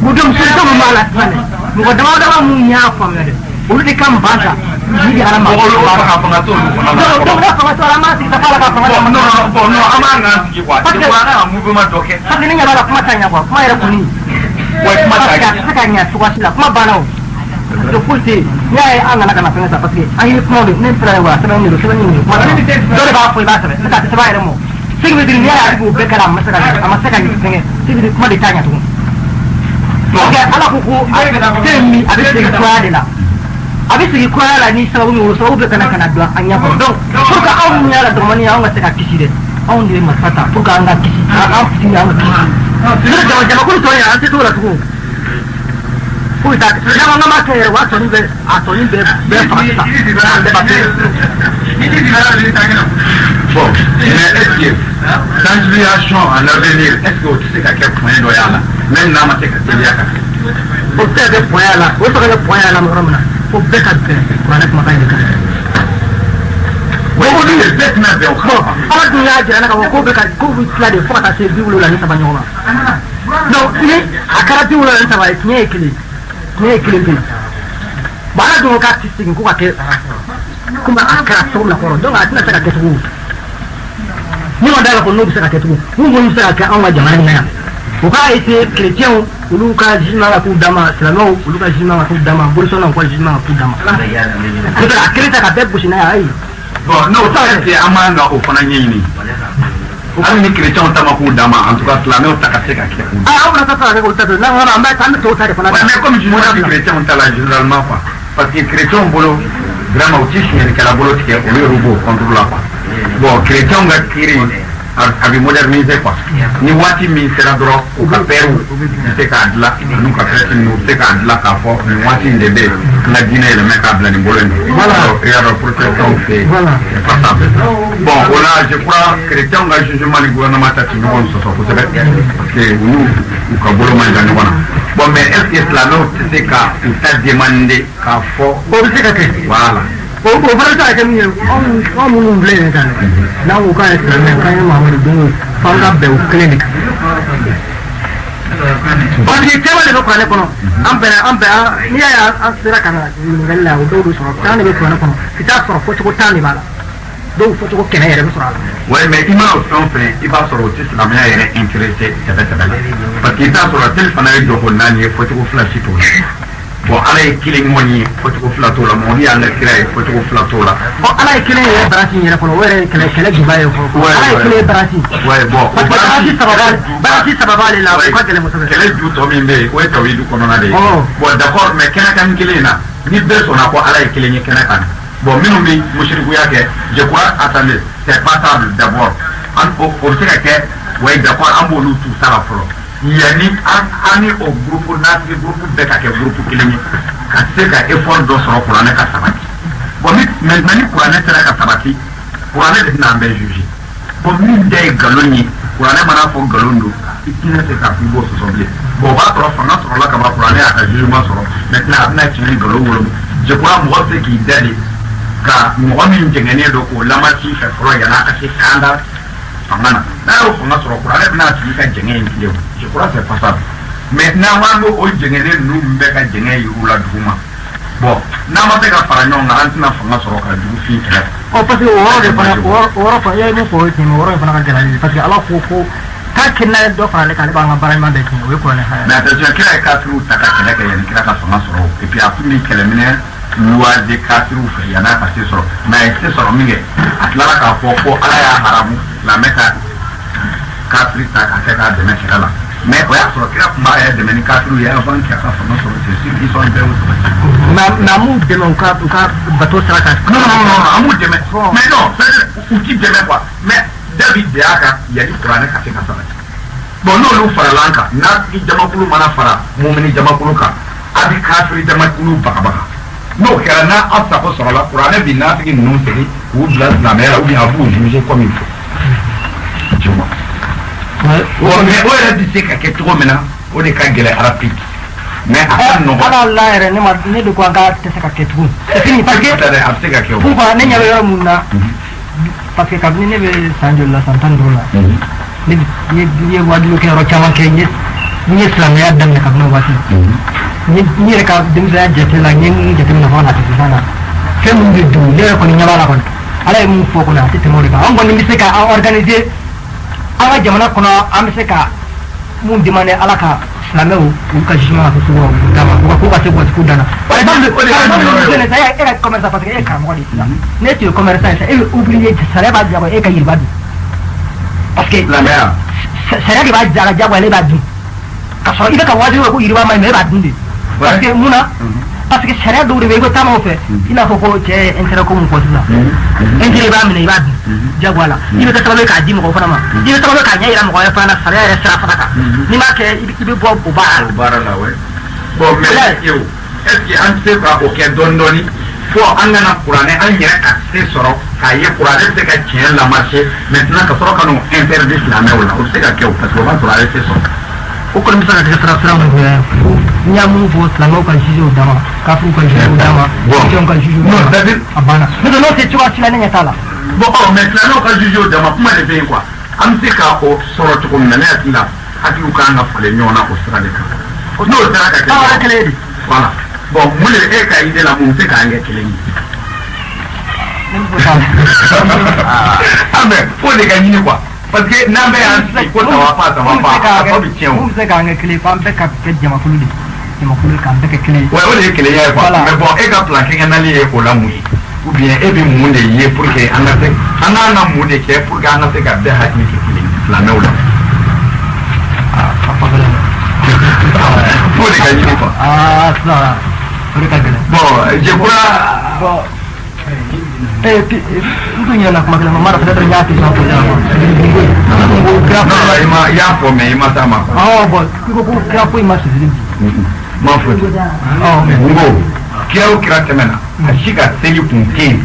Donc solution min b'a la sisan dɛ mɔgɔ dama dama mun y'a faamuya dɛ olu de ka ban ta ni de ala ma. Mɔgɔ olu ka fanga t'olu kɔnɔ la. Donc n'a fanga t'o la an b'an sigi ka fɔ ala ka fanga Bon non bon non an b'an k'an sigi quoi. Parce que an ka mouvement dɔ kɛ. Parce que ne ɲɛ b'a la kuma t'a ɲɛ quoi kuma yɛrɛ kɔni. Ouais, kuma Parce t'a que a tɛ se ka ɲɛ cogoya si la, kuma banna o. Parce que foyi tɛ yen. N'i y'a ye an nana ka na fɛngɛ ta, parce que an ye kumaw de ne filɛ wa sɛbɛnni de don, sɛbɛnni de don, kuma tɛ. Dɔ de b'a fɔ i b'a sɛbɛn, n'o tɛ a tɛ sɛbɛn a yɛrɛ ma o. Ce qui veut dire n'i y'a ye a bɛ k'o bɛɛ kɛra, a ma se ka ɲɛ, a ma se ka ɲɛ fɛngɛ. Ce qui veut dire kuma de t'a ɲɛ tugun. Parce que Ala ko ko fɛn min a bɛ segin kuraya de la. A bɛ segin kuraya la ni sababu min ye, o sababu bɛ ka na don an ɲɛ kɔrɔ. Donc pour que anw minnu y'a la dɔgɔmani ye, anw ka se ka kisi dɛ. Anw de ye marifa ta pour que an ka kisi, an fitinin an ka kisi. N'o tɛ jama jamakulu tɔ in, an tɛ t'o la tugun. Foyi t'a n'an ko k'an b'a kɛ yɛrɛ, o b'a tɔnin bɛɛ a tɔnin bɛɛ bɛɛ faga sisan. An bɛɛ b'a kɛ. Bon, mais est-ce que sensibilisation en avenir, est-ce que o tɛ se ka kɛ point dɔ y'a la, même n'a ma se ka teliya ka kɛ? O tɛ se ka kɛ point y'a la, o tɛ se ka kɛ point y'a la yɔrɔ min na, fo bɛɛ ka bɛn kuranɛ kumakan in de kan. O olu de bɛɛ tɛna bɛn o kan. Bon, Ala dun y'a jira ne k'a fɔ ko bɛ ka ko bɛ tila de fo ka taa se 73 ɲɔgɔn ma. Donc ni a kɛra 73 ye, tiɲɛ ye kelen, tiɲɛ ye kelen pe ye. Bon, Ala dun ko k'a ti segin ko ka kɛ komi a kɛra cogo min na kɔrɔ, donc a tɛna se ka kɛ tugun. Ni ma da la ko n'o bɛ se ka kɛ tugun, mun kɔni bɛ se ka kɛ anw ka jamana in na yan, u k'a essayer, chrétiens olu ka jugement ka k'u dama, silamɛw olu ka jugement ka k'u dama, bolisɔnnaw ka jugement ka k'u dama. N'o tɛ a kelen ta ka bɛɛ gosi n'a ye, ayi. Bon, n'o est-ce que an man ka o fana ɲɛɲini, hali ni chrétiens ta ma k'u dama, en tout cas silamɛw ta ka se ka kɛ k'u Ah, anw fana ta ta ka kɛ olu ta to n'an ko an bɛ an bɛ tɔw ta de fana. Ouais, mais comme jugement ti chrétiens ta la généralement quoi, parce que chrétiens bolo vraiment u ti suɲɛlikɛla bolo tigɛ, olu yɛrɛ b'o contre la quoi. Bon, chrétiens ka kiiri a bɛ moderniser quoi, ni waati min sera dɔrɔn, u ka pɛriw u bɛ se k'a dilan, n'u ka prêtre ninnu u bɛ se k'a dilan k'a fɔ nin waati in de bɛ yen, n ka diinɛ yɛlɛmɛ k'a bila nin bolo in. Voilà, i y'a dɔn protestants fɛ yen, c'est pas simple. Bon, o la je crois chrétiens ka jugement ni gouvernement ta ti ɲɔgɔn sɔsɔ kosɛbɛ, parce que u n'u u ka bolo man jan ɲɔgɔn na. Bon, mais est ce que silamɛw tɛ se ka u ta demander k'a fɔ? O bɛ se ka kɛ. Voilà. O fana bɛ se ka kɛ min ye, anw minnu filɛ nin ye tan, n'an ko k'an ye silamɛ, k'an ye Mahamadu den ye, f'an ka bɛn o kelen de kan. Parce que caman de bɛ kuranɛ kɔnɔ, an bɛnna an bɛn an n'i y'a ye an sera ka na ɲininkali la, o dɔw bɛ sɔrɔ tan de bɛ kuranɛ kɔnɔ, i t'a sɔrɔ fɔcogo 10 de b'a la, dɔw fɔcogo 100 yɛrɛ bɛ sɔrɔ a la. Ouais, mais i mana o fɛn o fɛn, i b'a sɔrɔ o tɛ silamɛya yɛrɛ intéressé sɛbɛ sɛbɛ la, parce que i t'a sɔrɔ seli fana ye jɔko naani ye, fɔcogo fila si t'o la. Bon, Ala ye kelen ŋɔni ye, fɔcogo fila t'o la. Mɔgɔ y'an ka kira ye, fɔcogo fila t'o la. Ɔ, Ala ye kelen yɛrɛ baransi yɛrɛ kɔnɔ, o yɛrɛ ye kɛlɛ kɛlɛ juba ye fɔlɔ. Ala ye kelen ye baransi. Ouais, bon, parce que baransi saba b'ale la, o ka gɛlɛn kosɛbɛ. Kɛlɛ ju tɔ min bɛ yen, o ye tawhidu kɔnɔna de ye. Ɔ. Bon, d'accord, mais kɛnɛ kan kelen in na, ni bɛɛ sɔnna ko Ala ye kelen ye kɛnɛ kan, bon, minnu bɛ musirikuya kɛ, je crois, attendez, c'est passable d'abord. An o bɛ se ka kɛ. Ouais, d'accord, an b'olu tu sa la fɔlɔ, yanni an ni o groupe nasigi groupe bɛɛ ka kɛ groupe kelen ye, ka se ka effort dɔ sɔrɔ kuranɛ ka sabati. Bon, ni maintenant ni kuranɛ sera ka sabati, kuranɛ de bɛna an bɛɛ juger. Bon, min da ye nkalon ye, kuranɛ mana fɔ nkalon don, i tɛna se k'a fɔ i b'o sɔsɔ bilen. Bon, o b'a sɔrɔ fanga sɔrɔla ka ban, kuranɛ y'a ka jugement sɔrɔ. Maintenant a bɛna tiɲɛ ni nkalon wolo. Je crois mɔgɔ bɛ se k'i da de ka mɔgɔ min jɛngɛnnen don k'o lamasi fɛ fɔlɔ, yan'a ka se kanda fanga na. N'a y'o fanga sɔrɔ, kuranɛ bɛna a tigi ka jɛngɛ in tilen. Je crois c'est passable. Mais n'an ko an b'o o jɛngɛnnen ninnu bɛɛ ka jɛngɛ yir'u la duguma, bon, n'an ma se ka fara ɲɔgɔn kan, an tɛna fanga sɔrɔ ka jugufin kɛlɛ. Ɔ, parce que o yɔrɔ de fana, o yɔrɔ fana, i ye mun fɔ, o ye tiɲɛ ye, o yɔrɔ in fana ka gɛlɛn, parce que Ala ko ko k'a kɛ n'a ye dɔ fara ale kan, ale b'an ka baara ɲuman bɛɛ tiɲɛ, o ye kuranɛ haya. Mais attention, kira ye kafiriw ta ka kɛlɛ kɛ yanni kira ka fanga sɔrɔ, et puis a tun bɛ kɛlɛminɛ luwaze kafiriw fɛ yan'a ka se sɔrɔ. Mais a ye se sɔrɔ min kɛ, a tilala k'a fɔ ko Ala y'a haramu silamɛ ka kafiri ta k'a kɛ k'a dɛmɛ kɛlɛ la. Mais o y'a sɔrɔ kira tun b'a yɛrɛ dɛmɛ ni kafiriw ye avant k'a ka fanga sɔrɔ. C'est sûr qu'ils sont bɛɛ o sabati. Mais an m'u dɛmɛ u ka bato sira kan. Non, non, non, an m'u dɛmɛ, mais non, c'est à dire u ti dɛmɛ quoi, mais da bi bɛn a kan yanni kuranɛ ka se ka sabati. Bon, n'olu farala an kan, n'a jamakulu mana fara mumini jamakulu kan, a bɛ kafiri jamakulu bagabaga. N'o kɛra, n'a aw sago sɔrɔla, kuranɛ bi nafigi ninnu segin k'u bila silamɛya la, ou bien a b'u juger comme il faut, tu vois. Bon, mais o yɛrɛ bɛ se ka kɛ cogo min na, o de ka gɛlɛn rapide, mais a ka nɔgɔn. Ala la yɛrɛ, ne ma ne de ko an ka tɛ se ka kɛ tugun, c'est fini, parce que a bɛ se ka kɛ o. Pourquoi ne ɲɛ bɛ yɔrɔ mun na, parce que kabini ne bɛ san joli la, san 15 la, ne ne ye wajibi kɛ yɔrɔ caman kɛ, n ye silamɛya daminɛ kabini o waati. N yɛrɛ ka denmisɛnya jate la, n ye mun jateminɛ fo ka na se sisan na, fɛn mun bɛ dun, ne yɛrɛ kɔni ɲɛ b'a la kɔni, Ala ye mun fɔ kɔni, a tɛ tɛmɛ o de kan. An kɔni bɛ se ka an organiser an ka jamana kɔnɔ, an bɛ se ka mun demander Ala ka Silamɛw, olu ka jugement ka to sugu la, u d'a ma, u ka ko ka se gɔtigiw dan na. Par exemple, O de ka ɲi. e ka commerçant, parce que e ye karamɔgɔ de ye sisan, ne tun ye commerçant ye sisan, e bɛ obligé, sariya b'a diyagoya e ka yiriba dun, parce que Silamɛya. sariya de b'a diyagoya, ale b'a dun, ka sɔrɔ i bɛ ka wajibi ko yiriba ma ɲi, mais e b'a dun de. Parce que mun na? Parce que sariya dɔw de bɛ yen, i bɛ taama o fɛ, i n'a fɔ ko cɛ ye intérêt ko mun fɔ sisan, intérêt, i b'a minɛ, i b'a dun diyagoya la, i bɛ kɛ sababu ye k'a di mɔgɔ fana ma, i bɛ sababu ye k'a ɲɛ yira mɔgɔ wɛrɛ fana na, sariya yɛrɛ sira fana kan. N'i m'a kɛ, i bɛ bɔ o baara la. O baara la, ouais. Bon, mais est ce que an tɛ se ka o kɛ dɔɔni dɔɔni fo an kana kuranɛ, an yɛrɛ ka se sɔrɔ k'a ye kuranɛ bɛ se ka tiɲɛ lamarcher maintenant, ka sɔrɔ ka n'o interdit silamɛw la? O bɛ se ka kɛ o, parce que o b'a sɔrɔ a ye se sɔrɔ. O kɔni bɛ se ka kɛ sira min fɛ, n'i y'a mun fɔ, silamɛw ka juger o dama, kafiriw ka juger o dama, chrétiens ka juger o Non, dama. c'est-à-dire A banna, n'o tɛ n'o tɛ cogoya si la, ne ɲɛ t'a la. Bon, ɔ, mais silamɛw ka juger o dama, kuma de bɛ yen quoi. An bɛ se ka o sɔrɔ cogo min na, ne hakili la, hakiliw kan ka falen ɲɔgɔn na o sira de kan. N'o sera ka kɛ. Aw yɛrɛ kelen ye de. Voilà. Bon, mun de e ka idée la, mun bɛ se k'an kɛ kelen ye? Ne bɛ fɔ t'a la. Ah, mais fo de ka ɲini quoi, parce que n'an bɛ y'an sigi ko ça va pas, ça va pas, a tɔ bɛ tiɲɛ o. Mun bɛ se k'an kɛ kelen ye? F'an bɛɛ ka kɛ jamakulu de ye, jamakulu ye, k'an bɛɛ kɛ kelen ye. Ouais, o de ye kelenya ye quoi. Voilà. Mais bon, e ka plan quinquennal ye o la mun ye? Ou bien e bɛ mun de ye pour que an ka se, an k'an ka mun de kɛ pour que an ka se ka bɛɛ hakili kɛ kelen ye silamɛw la? A fa gɛlɛn. Fo de ka ɲini quoi. Aa, sisan o de ka gɛlɛn. Bon, je crois. Bon, n tun ɲinɛna kuma kelen ma, mara peut-être n y'a question posé la quoi. N ko kira Non, non, i ma, i y'a fɔ, mais i ma s'a ma quoi. Awɔ, bon, i ko ko kira foyi ma sosoli bi. N m'a fɔ ten. Ɔ. N ko kira o kira tɛmɛna, a si ka seli kun tɛ yen,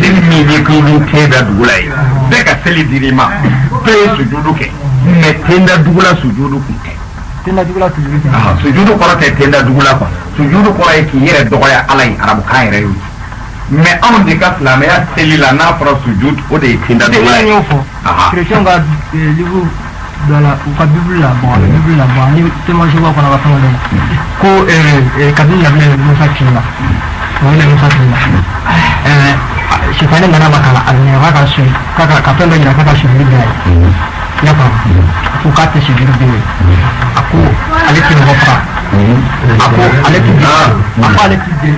seli min ye k'i b'i ten da dugu la ye. Bɛɛ ka seli dir'i ma, bɛɛ ye sujudu kɛ, mais ten da dugu la sujudu kun tɛ. Ten da dugu la sujudu kɛ. Ah, sujudu kɔrɔ tɛ ten da dugu la quoi. Sujudu kɔrɔ ye k'i yɛrɛ dɔgɔya Ala ye, arabukan yɛrɛ y'o ye. Mais anw de ka silamɛya seli la, n'a fɔra sujud, o de ye ten da dugu la Ne ye. y'o fɔ. Chrétien ka livre dɔ la, u ka Bible la, bon, Bible la, bon, ani témoin Jéhovah fana ka fɛn dɔ la ko kabini Nabila Musa tile la, Nabila Musa tile la, sitanɛ nana ma ka a minɛ k'a ka su k'a ka fɛn dɔ yira k'a ka sujudi bila ye. I y'a faamu? A ko k'a tɛ sujudi bin ye. A ko ale tɛ mɔgɔ faga. A ko ale tɛ a ko ale tɛ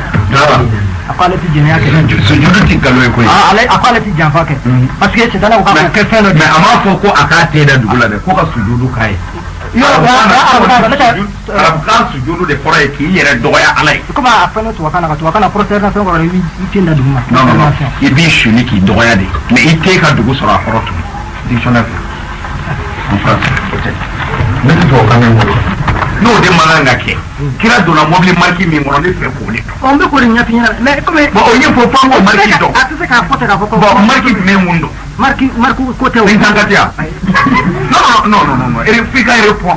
a ko ale tɛ jɛnɛya kɛ. Sujudu ti nkalon ye koyi. Ale a ko ale tɛ janfa kɛ, parce que sitanɛ ko k'a k'o kɛ fɛn dɔ de. Mais a m'a fɔ ko a k'a ten da dugu la dɛ, ko ka sujudu k'a ye. Yɔrɔ arabukan ne tɛ. Arabukan sujudu de kɔrɔ ye k'i yɛrɛ dɔgɔya Ala ye. Komi a fɛn tubabukan na, ka tubabukan na prosternation kɔrɔ, i b'i ten da dugu ma. Non, non, non, i b'i suni k'i dɔgɔya de, mais i t'e ka dugu sɔrɔ a kɔrɔ tun dictionnaire en français o tɛ. Ne tɛ tubabukan mɛn bolo. N'o de man kan ka kɛ, kira donna mobili marque min kɔnɔ, ne fɛ k'o de dɔn. Ɔ, n bɛ k'o de ɲɛf'i ɲɛna, mais komi. Bon, o ɲɛfɔ f'an k'o marque dɔn. A tɛ se k'a fɔ ten k'a fɔ ko. Bon, marque jumɛn mun don? Marque ko tɛ o. 504 yan. Non, non, non, non, non, f'i ka répond.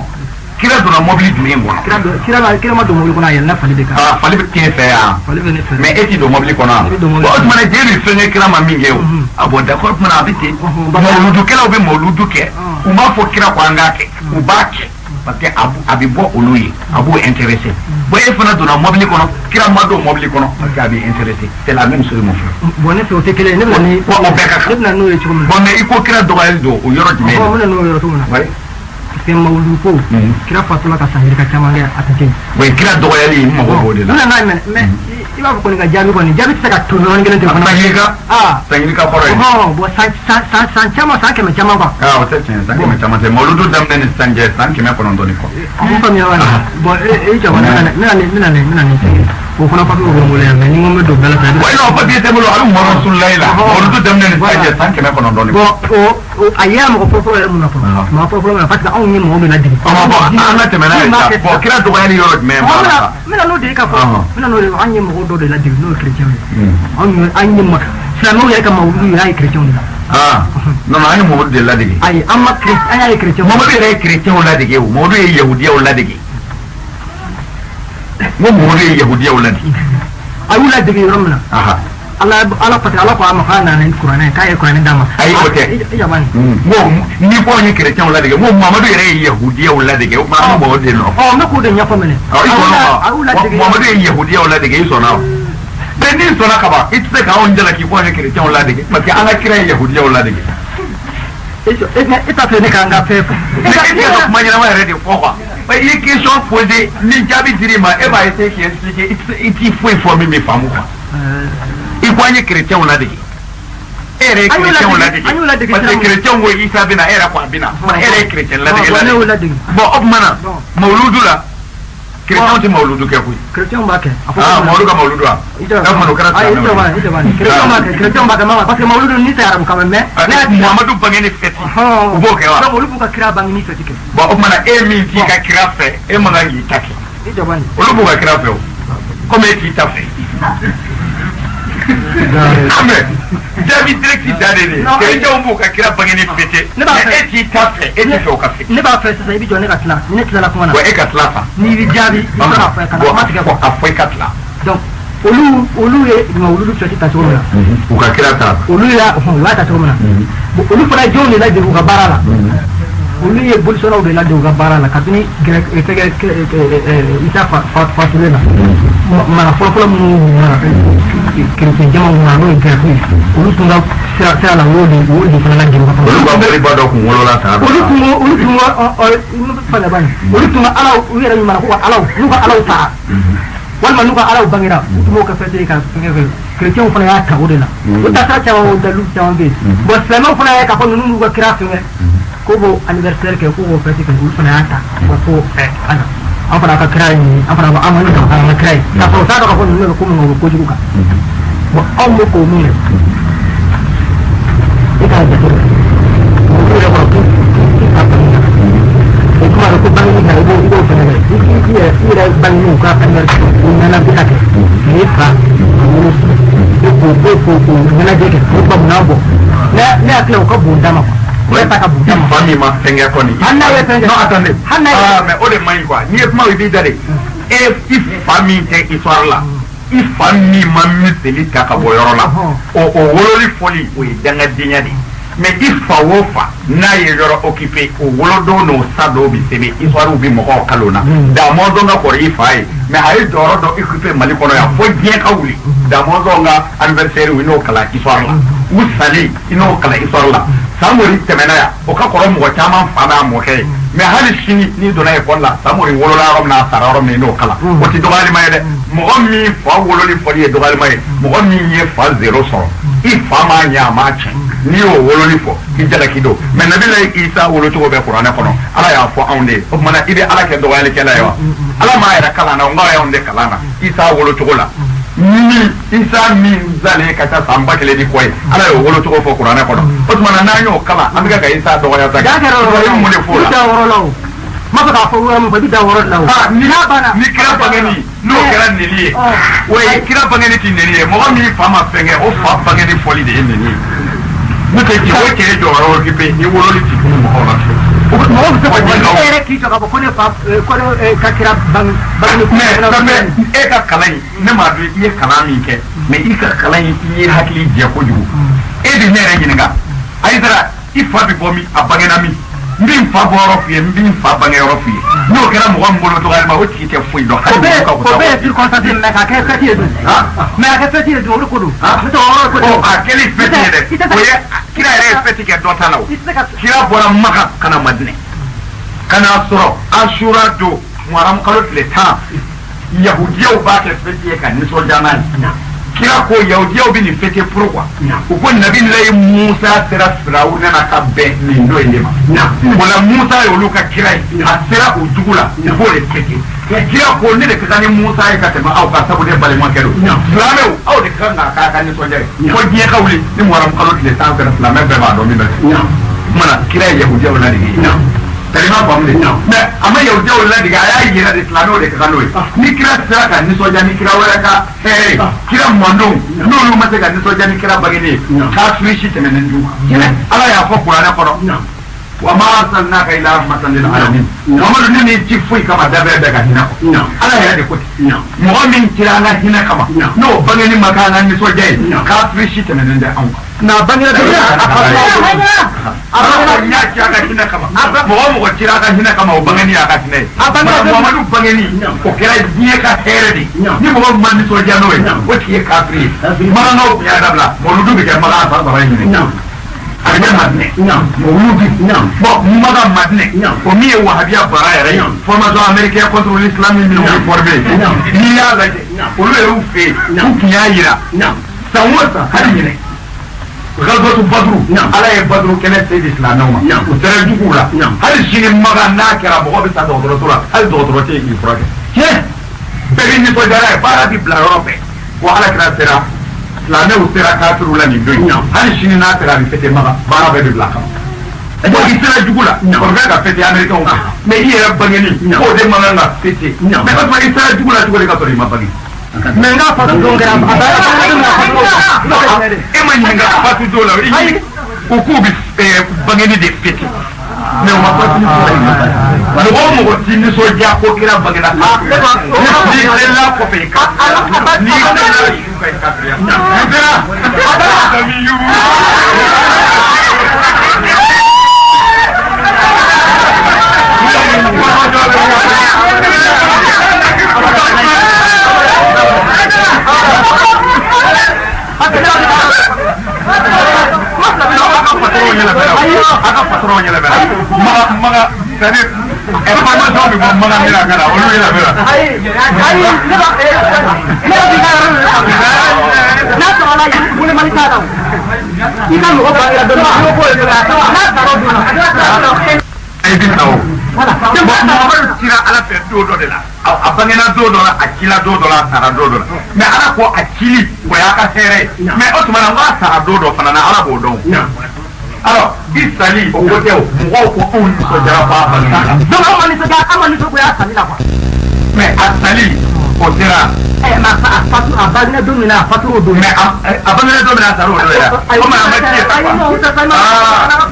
Kira donna mobili jumɛn kɔnɔ? Kira don, kira ma, kira ma don mobili kɔnɔ, a yɛlɛnna fali de kan. Ah, fali bɛ t'e fɛ yan. Fali bɛ ne fɛ. Mais e ti don mobili kɔnɔ wa? Ne bɛ don mobili. Bon, o tuma na jɛ bɛ fɛn kɛ kira ma min kɛ o. Ah bon, d'accord, o tuma na a bɛ ten. Mawuludukɛlaw bɛ mawuludu kɛ. U m'a fɔ kira ko an k'a kɛ. U b'a kɛ parce que a bɛ bɔ olu ye, a b'u intéressé. Bon, e fana donna mobili kɔnɔ, kira ma don mobili kɔnɔ parce que a b'i intéressé. C'est la même chose, mon frère. Bon, ne fɛ o tɛ kelen ye. Ne bɛna ni. Ko o bɛɛ ka kan. Ne bɛna n'o ye cogo min na. Bon, mais i ko kira dɔgɔyali don o yɔrɔ jumɛn? Ɔ, n bɛna n'o yɔrɔ cogo min na. Oui. Parce que mawuludu ko. Kira fatula ka san yirika caman kɛ, a tɛ kɛ. Oui, kira dɔgɔyali, n mago b'o de la. N bɛna n'a ye mais i b'a fɔ kɔni ka jaabi kɔni, jaabi tɛ se ka to yɔrɔnin kelen ten fana. San yirika. Aa. San yirika kɔrɔ ye. Ɔhɔn, bon, san caman, san 100 caman quoi. Ah, o tɛ tiɲɛ, san 100 caman tɛ. Mawuludu daminɛ ni sisan cɛ, san 900 ni kɔ. N faamuya wa? Bon, e jɔ, ne bɛna ne bɛna ne bɛna nin fɛn o fana papiye bɛ n bolo yan, mais ni n ko n bɛ don bɛɛ la sa. Wa non, papiye tɛ bolo, a bɛ mɔrɔ Rasulullahi la. Mawuludu daminɛ ni sisan cɛ, san 900 ni kɔ. Bon, o a yera mɔgɔ fɔlɔ fɔlɔ yɛrɛ mun na fɔlɔ? Mɔgɔ fɔlɔ fɔlɔ mun na? Parce que anw ye mɔgɔ min ladege. Ɔ bon, an ka tɛmɛ n'a ye sa. Bon, kira dɔgɔyali yɔrɔ jumɛn b'a la? N bɛna n'o de ye ka fɔ, n bɛna n'o de ye. An ye mɔgɔw dɔ de ladege n'o ye chrétien ye. Anw ye, an ye ma silamɛw yɛrɛ ka mawuludu yɛrɛ ye chrétien de la. Ah non, non, an ye Mamadu de ladege. Ayi, an ma chrétien, an y'a ye chrétien. Mamadu yɛrɛ ye chrétien ladege o, Mamadu ye yahudiyaw ladege. N ko Mamadu ye yahudiyaw ladege. A y'u ladege yɔrɔ min na. Ala ala, parce que Ala ko a ma k'a nana ni kuranɛ ye, k'a ye kuranɛ d'a ma. Ayi, o tɛ. I jaba nin. N ko n'i ko an ye chrétien ladege, n ko Mamadu yɛrɛ ye yahudiyaw ladege, o tuma an bɛ Mamadu de nɔfɛ. Ɔ, n bɛ k'o de ɲɛfɔ minɛ. Ɔ, i sɔnna A y'u o ma? ladege. Mamadu ye yahudiyaw ladege, i sɔnna o? Mais n'i sɔnna ka ban, i tɛ se k'anw jalaki ko an ye chrétien ladege, parce que an ka kira ye yahudiyaw ladege. E t'a fɛ ne k'an ka fɛn fɔ. Ne e tɛ ka kuma ɲɛnama yɛrɛ de fɔ quoi. I ye question posée, ni jaabi dir'i ma, e b'a essayer k'i expliquer, i t'i foyi fɔ min bɛ faamu quoi. I ko an ye chrétiens ladege, e yɛrɛ ye An y'u chrétiens ladege, an y'u ladege ladege parce que sira mun- chrétiens ko Isa bɛ na, e yɛrɛ ko a bɛ na, e yɛrɛ ye chrétien ladege. Bon, ne y'o ladege. ladege. Bon, o tuma na, Bon. mawuludu la, chrétiens tɛ mawuludu kɛ koyi. Chrétien b'a kɛ. A fɔ Ah, ko- mawuludu ka mawuludu wa? I tɛ E tuma o kɛra ayi, i tɛ silamɛw ba ye. i tɛ ba chrétien b'a kɛ, chrétien b'a kɛ ma, parce que mawuludu ni tɛ arabu kan mɛn, mais ne y'a Muhamadu bangeni fɛti, u b'o kɛ wa? Donc olu b'u ka kira bangeni fɛti kɛ. Bon, o tuma na, e min t'i ka kira fɛ, e man kan k'i ta kɛ. I tɛ ba nin. Olu b'u ka kira fɛ o, komi e t'i ta fɛ. Ah, mais jaabi direct da de de. Non, Chrétiens b'u ka kira bangeni fêter, Ne b'a mais fɛ. e t'i ta fɛ, e t'i fɛ o ka fêter. Ne b'a fɛ sisan, i bɛ jɔ ne ka tila ni ne tilala kuma na. Bon, e ka tila sa. N'i bɛ jaabi, i bɛ se k'a fɔ ka na kuma tigɛ Bon, quoi. a fɔ i ka tila. Donc olu ye mawuludu fɛti ta cogo min na, U ka kira ta. olu y'a u y'a ta cogo min na, bon, olu fana ye jɔnw de ladege u ka baara la? Olu ye bolisɔnnaw de ladege u ka baara la kabini gɛrɛ fɛngɛ Isa fatulen na. Mara fɔlɔfɔlɔ minnu mara kerecɛn jamaw mara, n'o ye gɛrɛku ye, olu tun ka sira la, u y'o de fana ladege u ka Olu ka moriba dɔ kun wolola san dɔ olu la. tun olu tun ka ɔ ɔ fɛnɛ bani, olu tun ka alaw, u yɛrɛ ɲuman ko ka alaw, n'u ka alaw sara walima n'u ka alaw bangera, u tun b'o kɛ fɛn ka fɛngɛ kɛ. Kerecɛnw fana y'a ta o de la, o taasira caman, o dalilu caman bɛ yen. Bon, silamɛw fana y'a ye k'a fɔ ninnu n'u ka kira fɛngɛ ko b'o anniversaire kɛ, k'o b'o fɛti kɛ, olu fana y'a ta ka ko ɛ ana an fana ka kira ye nin ye, an fana an kɔni an ka kira ye, k'a sɔrɔ u t'a dɔn k'a fɔ ninnu bɛ ko min kan, u bɛ kojugu kan. Bon, anw bɛ k'o mun kɛ, e k'a jate minɛ olu yɛrɛ kɔrɔ ko i ka bange o kuma dɔn ko bangeni kan, i b'o fɛnɛ kɛ, i yɛrɛ bangeni u ka anniversaire o ɲɛnajɛ kɛ k'e fa ka wolo e k'o ɲɛnajɛ kɛ k'o bamunan bɔ. Ne hakili la, o ka bon da ma quoi, ne ta ka bon da I ma. fa min ma fɛn kɛ kɔni. Hali n'a ye fɛn kɛ. Non, attendez. Hali n'a ye- Ah, mais o de man ɲi quoi. N'i ye kuma i b'i da de. E i fa min tɛ histoire la, i fa min ma miseli ta ka bɔ yɔrɔ la, o wololi fɔli, o ye dangadenya de ye. Mais i fa o fa n'a ye yɔrɔ occupé, o wolodon n'o sa dɔw bɛ sɛbɛn histoire bɛ mɔgɔw kalon na. Damɔzɔn ka kɔrɔ i fa ye, mais a ye jɔyɔrɔ dɔ occupé Mali kɔnɔ yan fo diɲɛ ka wuli. Damɔzɔn ka anniversaire, i n'o kalan histoire la, u salen, i n'o kalan histoire la. Samori tɛmɛna yan, o ka kɔrɔ mɔgɔ caman fa n'a mɔkɛ ye, mais hali sini n'i donna école la, Samori wolola yɔrɔ min na, a sara yɔrɔ min, i n'o kalan. O tɛ dɔgɔyalima ye dɛ. Mɔgɔ min fa wololi fɔli ye dɔgɔyalima ye, mɔgɔ min ye fa zéro sɔrɔ, i fa m'a ɲɛ, a m'a tiɲɛ, n'i y'o wololi fɔ, i jalaki don. Mais nabila Isa wolocogo bɛ kuranɛ kɔnɔ, Ala y'a fɔ anw de ye. O tuma na, i bɛ Ala kɛ dɔgɔyalikɛla ye wa? Ala m'a yɛrɛ kalan na, nka y'anw de kalan na Isa wolocogo la. Ni Isa min zalen ka ca san 1000 ni kɔ ye, Ala y'o wolocogo fɔ kuranɛ kɔnɔ. O tuma na, n'an y'o kalan, an bɛ ka Isa dɔgɔya sa. Da kɛra yɔrɔ I la bɛ mun de fɔ o i bɛ la? da yɔrɔ la, o ma fɛ k'a fɔ yɔrɔ min fɔ, i bɛ da yɔrɔ de la o. Ah, ni N'a banna. Ni kira bangeni n'o kɛra neni ye, Ɔ. o ye kira bangeni ti neni ye. Mɔgɔ min fa ma fɛn kɛ, o fa bangeni fɔli de ye neni ye. N'o tɛ cɛ o cɛ ye jɔyɔrɔ occupé, ni wololi ti kun mɔgɔw la fiyewu. Mɔgɔ bɛ se Wa ka ɲinɛ o. e yɛrɛ k'i jɔ k'a fɔ ko ne fa ko ne ka kira bange bangeni. Mais e ka kalan in, ne m'a dɔn i ye kalan min kɛ, mais i ka kalan in, i ye hakili jɛ kojugu. E de ne yɛrɛ ɲininka, Ayidara, i fa bɛ bɔ min, a bangena min, n bɛ n fa bɔ yɔrɔ f'i ye, n bɛ n fa bange yɔrɔ f'i ye. N'o kɛra mɔgɔ min bolo dɔgɔyali ma, o tigi tɛ foyi dɔn. O bɛɛ mɔgɔ ka o bɛɛ ye circonstance ye, mais k'a kɛ fɛti ye dun, mais a kɛ fɛti ye dun, o de ko don. N'o tɛ o yɔrɔ ko Ɔ, a kɛli fɛti ye I tɛ dɛ, o ye kira yɛrɛ ye fɛti kɛ dɔ ta la o. I tɛ se ka Kira bɔra Maka ka na Madinɛ ka n'a sɔrɔ Asura don, Muharam kalo tile 10, yahudiyaw b'a kɛ fɛti ye ka nisɔndiya n'a ye. Kira ko yahudiyaw bɛ nin fêter pourquoi? U ko Nabilayi Musa sera Firawuna na ka bɛn nin don in de ma. O la, Musa ye olu ka kira ye, a sera u jugu la, u b'o de fêter. Kira ko ne de ka kan ni Musa ye ka tɛmɛ aw kan, sabu ne balimakɛ don. Silamɛw, aw de ka kan k'a k'a ka nisɔndiya ye fo diɲɛ ka wuli. Ni Muharam kalo tile 10 sera, silamɛ bɛɛ b'a dɔn min bɛ kɛ. O tuma na, kira ye yahudiyaw ladege ye. Tari ma faamu de, mais a ma yahudiyaw ladege, a y'a yira de silamɛw de ka kan n'o ye. Ni kira sera ka nisɔndiya ni kira wɛrɛ ka hɛrɛ ye, kira mɔdenw n'olu ma se ka nisɔndiya ni kira bangeni ye, kafiri si tɛmɛnen d'u kan. Ala y'a fɔ kuranɛ kɔnɔ: wa ma arsalnaka illa rahmatan lil alamin. Muhamadu, ne m'i ci foyi kama dabɛ bɛɛ ka hinɛ kɔ. Ala yɛrɛ de ko ten. Mɔgɔ min cira an ka hinɛ kama, n'o bangeni ma k'an ka nisɔndiya ye, kafiri si tɛmɛnen tɛ anw kan. Na bangera a fa. Ala ko n y'a ci a ka hinɛ kama. Mɔgɔ o mɔgɔ cira a ka hinɛ kama, o bangeni y'a ka hinɛ ye. A bangera Muhamadu bangeni, o kɛra diɲɛ ka hɛrɛ de ye. Ni mɔgɔ min ma nisɔndiya n'o ye, o tigi ye kafiri ye. Makankaw tun y'a dabila, mɔludu bɛ kɛ Makan san 3 ɲini. A bɛ kɛ Madinɛ. Mawuludi. Bon, Maga Madinɛ. O min ye wahabiya baara yɛrɛ ye. Formation américaine contre l'islam min y'o formé. N'i y'a lajɛ, olu yɛrɛw fɛ yen, u tun y'a yira. San o san, hali ɲinɛ. Gazwatu Badru, Ala ye Badru kɛlɛ se di silamɛw ma. U sera juguw la. Hali sini Maga n'a kɛra mɔgɔ bɛ taa dɔgɔtɔrɔso la, hali dɔgɔtɔrɔ tɛ yen k'i furakɛ. Tiɲɛ. Bɛɛ bɛ nisɔndiyara ye, baara bɛ bila yɔrɔ bɛɛ. Ko Ala kira sera, silamɛw sera kafiriw la nin don in. Hali sini n'a sera a bɛ fêter Maga, baara bɛɛ bɛ bila a kama. Bon, i sera jugu la, o bɛ ka fêter américains fɛ. Mais i yɛrɛ bangeni, k'o de man kan ka fêter. Mais o tuma i sera jugu la cogo di ka sɔrɔ i ma bange? Mais n k'a fatu don kɛra a ba E ma ɲininka fatu don la, i u k'u bɛ bangeni de fêter. Mais o ma fatu ni fɔlɔ ye. Mɔgɔ o mɔgɔ t'i nisɔndiya ko kira bangena n'i selila kɔfɛ i kafiriya, n'i selila su kan i kafiriya. Nin sera a ka patron yɛlɛmɛra Maga Maga, c'est-à-dire information bɛ bɔ Maga min na ka na olu yɛlɛmɛra. Ayi ayi, ne b'a ne b'a ka yɔrɔ de n'a sɔrɔ la wele t'a la i ka mɔgɔ bangera don min na n'a sɔrɔ don na. A ye sa o. Muhamadu cira Ala fɛ don dɔ de la, a bangena don dɔ la, a cila don dɔ la, a sara don dɔ la. Mais Ala ko a cili o y'a ka hɛrɛ ye. Mais o tuma na n ko a sara don dɔ fana na, Ala b'o dɔn. Alors i sali o ko tɛ o, mɔgɔw ko anw nisɔndiyara f'a bangena. Donc aw ma nisɔndiya, aw ma nisɔngoya a sali la quoi. Mais a sali o sera. Ɛ mais a fatu a bangena don min na, a fatu o don. Mais a bangena don min na, a sara o don yɛrɛ. Komi a ma ci sa quoi.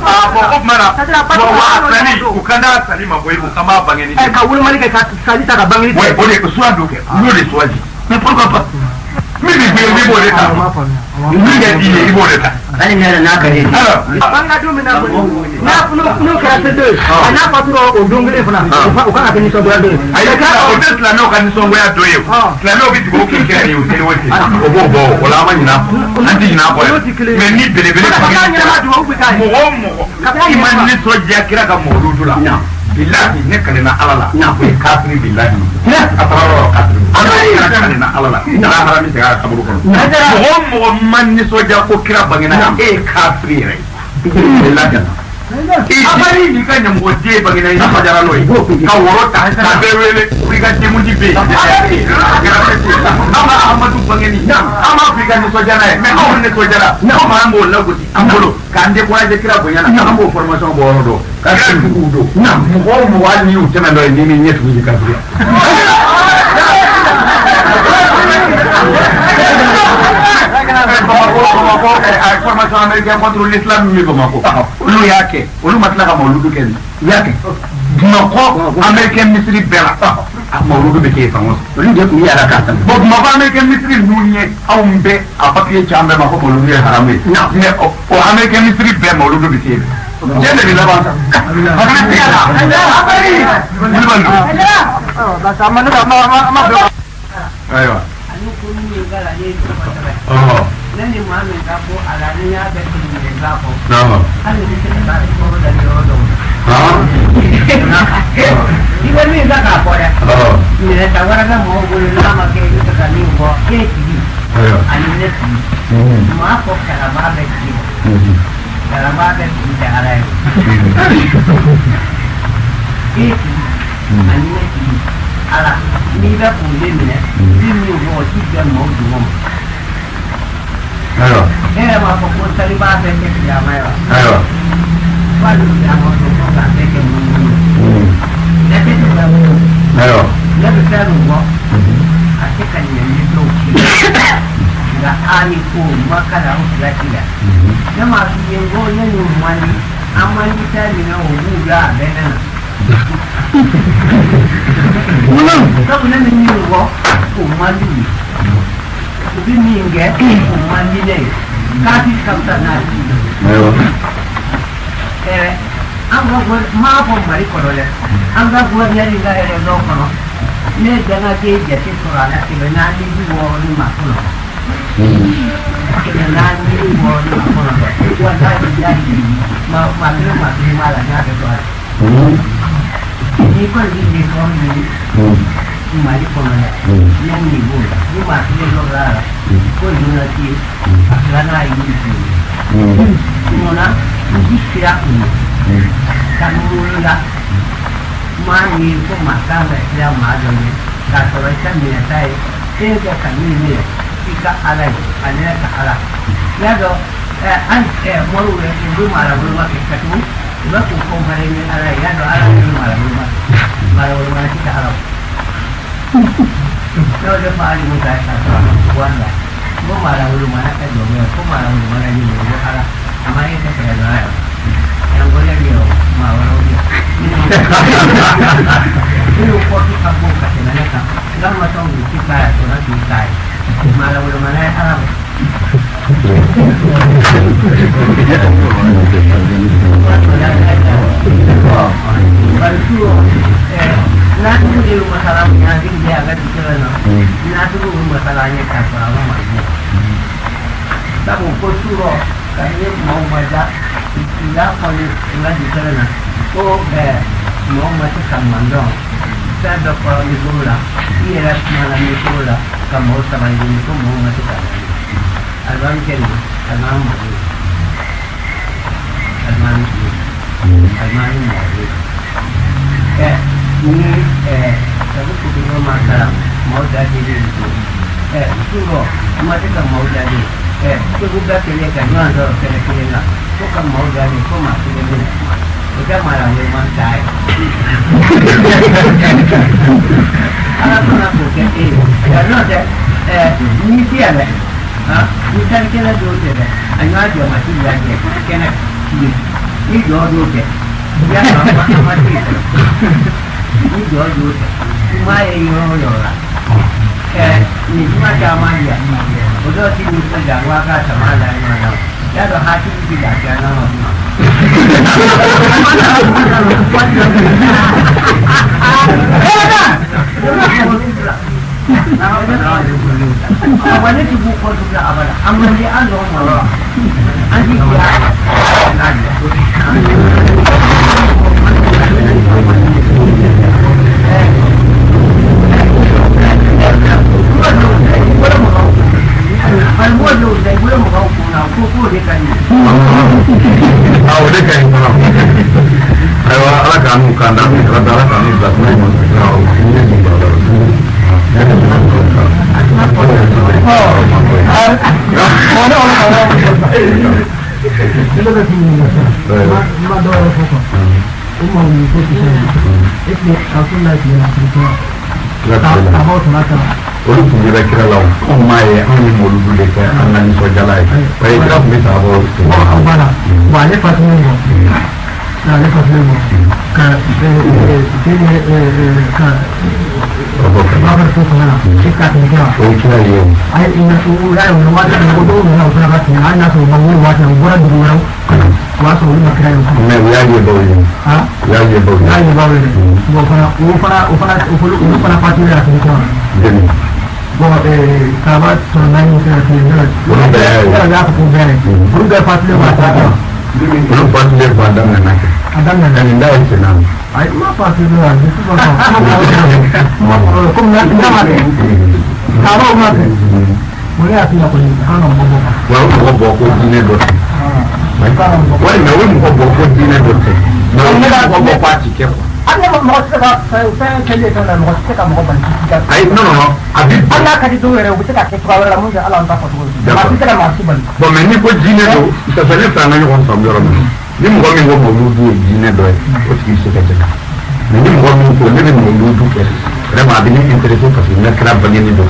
Ah bon, o tuma na bon wa a sali u kan t'a sali ma koyi, u kan b'a bangeni. Ɛ ka wolomali kɛ ka sali ta ka bangeni. Ouais, o de choix dɔ kɛ, u y'o de choisi. Mais pourquoi pas? Min bɛ gbé i b'o de ta. Min ka di i ye i b'o de ta. Hali ne yɛrɛ n'a ka di ye. Alors. A bangena don min na kɔni, n'a n'o kɛra se don ye, a n'a fatura o don kelen fana, o kan ka kɛ nisɔngoya don ye. Ayi, o tɛ silamɛw ka nisɔngoya dɔ ye. Silamɛw bɛ dugawu kɛ kira ye o seli o seli. O b'o bɔ o la, an ma ɲinɛ a kɔ. An tɛ ɲinɛ a kɔ yɛrɛ. Mais ni belebele bangena kɛra, mɔgɔ o mɔgɔ i ma nisɔndiya kira ka mawuludu la, bilahi ne kalenna Ala la, o ye kafiri bilahi. A taara yɔrɔ kafiri. Ala kira kalenna Ala la, lahara min segin a kaburu kɔnɔ. Mɔgɔ o mɔgɔ ma nisɔndiya ko kira bangena, e ye kafiri yɛrɛ ye. Bilahi. I n'i ka ɲɛmɔgɔden bangena, i nisɔndiyara n'o ye ka woro ta ka bɛɛ wele i ka denkundi bɛ yen. A kɛra fɛti ye. An ka Amadu bangeni, an b'a fɔ i ka nisɔndiya n'a ye, mais anw nisɔndiyara komi an b'o lagosi an bolo k'an décourager kira bonya na, an b'o formation bɔ yɔrɔ dɔn ka kira juguw don. Mɔgɔ o mɔgɔ, hali n'i y'u tɛmɛ dɔ ye, n'i m'i ɲɛ tugun i kafiriya. Bamakɔ, Bamakɔ, formation américaine contre l'islam min bɛ Bamakɔ, olu y'a kɛ, olu ma tila ka mawuludu kɛ nin. U y'a kɛ Bamakɔ américain misiri bɛɛ la, a mawuludu bɛ kɛ yen san o san. Olu de tun yɛrɛ k'a tɛmɛ. Bon, Bamakɔ américain misiri ninnu ye anw bɛ a papier ci an bɛɛ ma ko mawuludu ye haramu ye, mais o américain misiri bɛɛ mawuludu bɛ kɛ yen. Diɲɛ de bɛ laban sa. Hakili tɛ la. Wulibali don. Ayiwa. Ani ko min ye k'a la ne ye tɔgɔ sɛbɛn. Ne ni maa min ka bɔ a la, ni y'a bɛɛ kelen kelen b'a fɔ. Hali ni tɛ se ka taa kɔrɔ da yɔrɔ dɔw la. I bɛ min ta k'a fɔ dɛ. Minɛ ta wɛrɛ bɛ mɔgɔw bolo n'a ma kɛ i bɛ fɛ ka min fɔ e tigi ani ne tigi. Maa fɔ kalabaa bɛ tigi la. Kalabaa bɛ tigi tɛ Ala ye. E tigi ani ne tigi Ala n'i bɛ k'o de minɛ i bɛ min fɔ o ti bɛn maaw dungɔ ma. Ayiwa. E yɛrɛ b'a fɔ ko salibaa bɛɛ kɛ silama ye wa? Ayiwa. F'a bɛ silama dɔn fo k'a bɛɛ kɛ mumuni ye. Ne tɛ se ka mun. Ayiwa. Ne bɛ fɛn min fɔ a tɛ ka ɲɛ ni dɔw ci nka a ni ko ma kalan an fila ci la. Ne m'a f'i ye n ko ne n'u man di, an man di fɛn min na o b'u la a bɛ ne na. Sabu ne bɛ min fɔ o man di u ye. U bɛ min kɛ o man di ne ye. K'a ti ka fisa n'a ye. Ayiwa. Ɛɛ an ka m'a fɔ Mali kɔnɔ dɛ, an ka gouverneur ka région kɔnɔ, ne ye dangaden jate sɔrɔ a la 460 ni maa kɔnɔ. 400 6 9 walahi bilahi maa kelen maa kelen b'a la n y'a bɛɛ to a la. N'i kɔni bɛ nisɔn ɲini Mali kɔnɔ yan ne nin b'o la ni maa kelen dɔ b'a la ko journaliste ye a filanan ye yiri ye munna n ti siran u ɲɛ ka n wolola maa ye ko maa kan ka siran maa dɔ ɲɛ k'a sɔrɔ i ka minɛta ye e bɛ ka min minɛ i ka ala ye ani ne ka ala i y'a dɔn an moriw yɛrɛ u bɛ maarabolo kɛ ka tugu u bɛ k'u comparer ni ala ye i y'a dɔn ala bɛ maarabolo kɛ maarabolo tɛ ka ala n'o de fɔ hali musa ye k'a sɔrɔ wari la ko maarabolo mana kɛ jɔn ye ko maarabolo mana ni mɔgɔ ko ala a ma e tɛ kɛlɛ dɔn yɛrɛ yan ko ne bɛ yen maa wɛrɛw bɛ yen minnu kɔtu ka bon ka tɛmɛ ne kan n'a ma sɔn k'u ci k'a ye sɔrɔ k'i k'a ye maarabolo mana ye ala ma. Sabu ko surɔ ka ye maaw ma da u y'a fɔ ne n ka dikɛnɛ na ko mɔgɔ ma se ka mandɔn fɛn dɔ fɔra mikoro la i yɛrɛ kumana mikoro la ka mɔgɔw sabali ɲini ko mɔgɔw ma se ka alimami kɛ nin alimami mɔgɔ ye alimami ye alimami mɔgɔ ye ni sabu kutuba ma kalan mɔgɔw da deli don surɔ ma se ka mɔgɔw da de segu bɛɛ kelen ka ɲɔgɔn sɔrɔ kɛnɛ kelen na ko ka mɔgɔw da de ko maa kelen bɛ na kuma o tɛ maa man ta ye ala fana k'o kɛ e ye nka n'o tɛ n'i ti yan dɛ ni talikɛla dɔw tɛ dɛ a ɲɔgɔn jɔ ma ti lajɛ kɛnɛ tile ni jɔ dɔw tɛ y'a sɔrɔ a ma se ni jɔ dɔw tɛ i m'a ye yɔrɔ o yɔrɔ la nin kuma caman di yan o dɔw ti nisɔndiya wa k'a sama la ɲɔgɔn na y'a dɔn hakili ti lafiya n'a ma kuma. Ne ti b'u kɔ la abada an man di an dɔgɔ mɔgɔ la an ti diya O de ka ɲi fana. Ayiwa, ala k'an n'u kan da an kala ala k'an n'u bila kuma in ma. Ma dɔw yɛrɛ fɔ quoi o ma mun ko ti sɛbɛn est ce que Rasulullah tun bɛ na sabaw tun b'a kalan olu tun ɲɛ bɛ kira la o anw m'a ye anw ye mɔludu de kɛ an ka nisɔndiyala ye parce que kira tun bɛ sabaw bon voilà bon ale fatulen kɔ ale fatulen kɔ ka den ka Abubakar to fanga la e ka tɛmɛ kɛ wa o ye kira ye o ayi u y'a ye o waati min ko dɔw nana o fana ka tiɲɛ hali n'a sɔrɔ u ma wolo waati min u bɔra dugu wɛrɛw ka na o y'a sɔrɔ olu ma kira ye o mais u y'a ye baw ye u y'a ye baw u y'a ye ye baw ye dɛ bon fana o fana o fana o fana olu fana fatulen a tɛmɛ kɛ wa jeli bon sahaba tɔ naani fɛn fɛn olu bɛɛ y'a ye yɛrɛ y'a fɔ ko bɛɛ ye olu bɛɛ fatulen kɔ a tɛmɛ kɛ wa olu fatulen kɔ a daminɛ na kɛ a daminɛ nka nin da ye sen na ayi ma fatulen wa je suis pas comme n'a ma kɛ sahabaw ma kɛ o ne hakili la kɔni kan ka mɔgɔ bɔ wa o mɔgɔ bɔ ko diinɛ dɔ tɛ walima o mɔgɔ bɔ ko diinɛ dɔ tɛ mais o mɔgɔ bɔ ko a ti kɛ quoi hali ne ma mɔgɔ tɛ se ka fɛn kɛlen fɛn na mɔgɔ tɛ se ka mɔgɔ bali k'i ka ayi non non non a bi hali n'a ka di dɔw yɛrɛ ye u bɛ se ka kɛ cogoya wɛrɛ la mun tɛ ala an ta fɔ cogo ye maa si tɛ ka maa si bali bon mais n'i ko diinɛ don ça fait ne fɛ an ka ɲɔgɔn faamu yɔrɔ min na ni mɔgɔ min ko mawuludu ye diinɛ dɔ ye o tigi bɛ se ka jɛ mais ni mɔgɔ min ko ne bɛ mawuludu kɛ vraiment a bɛ ne intéressé parce que n ka kira bangeni don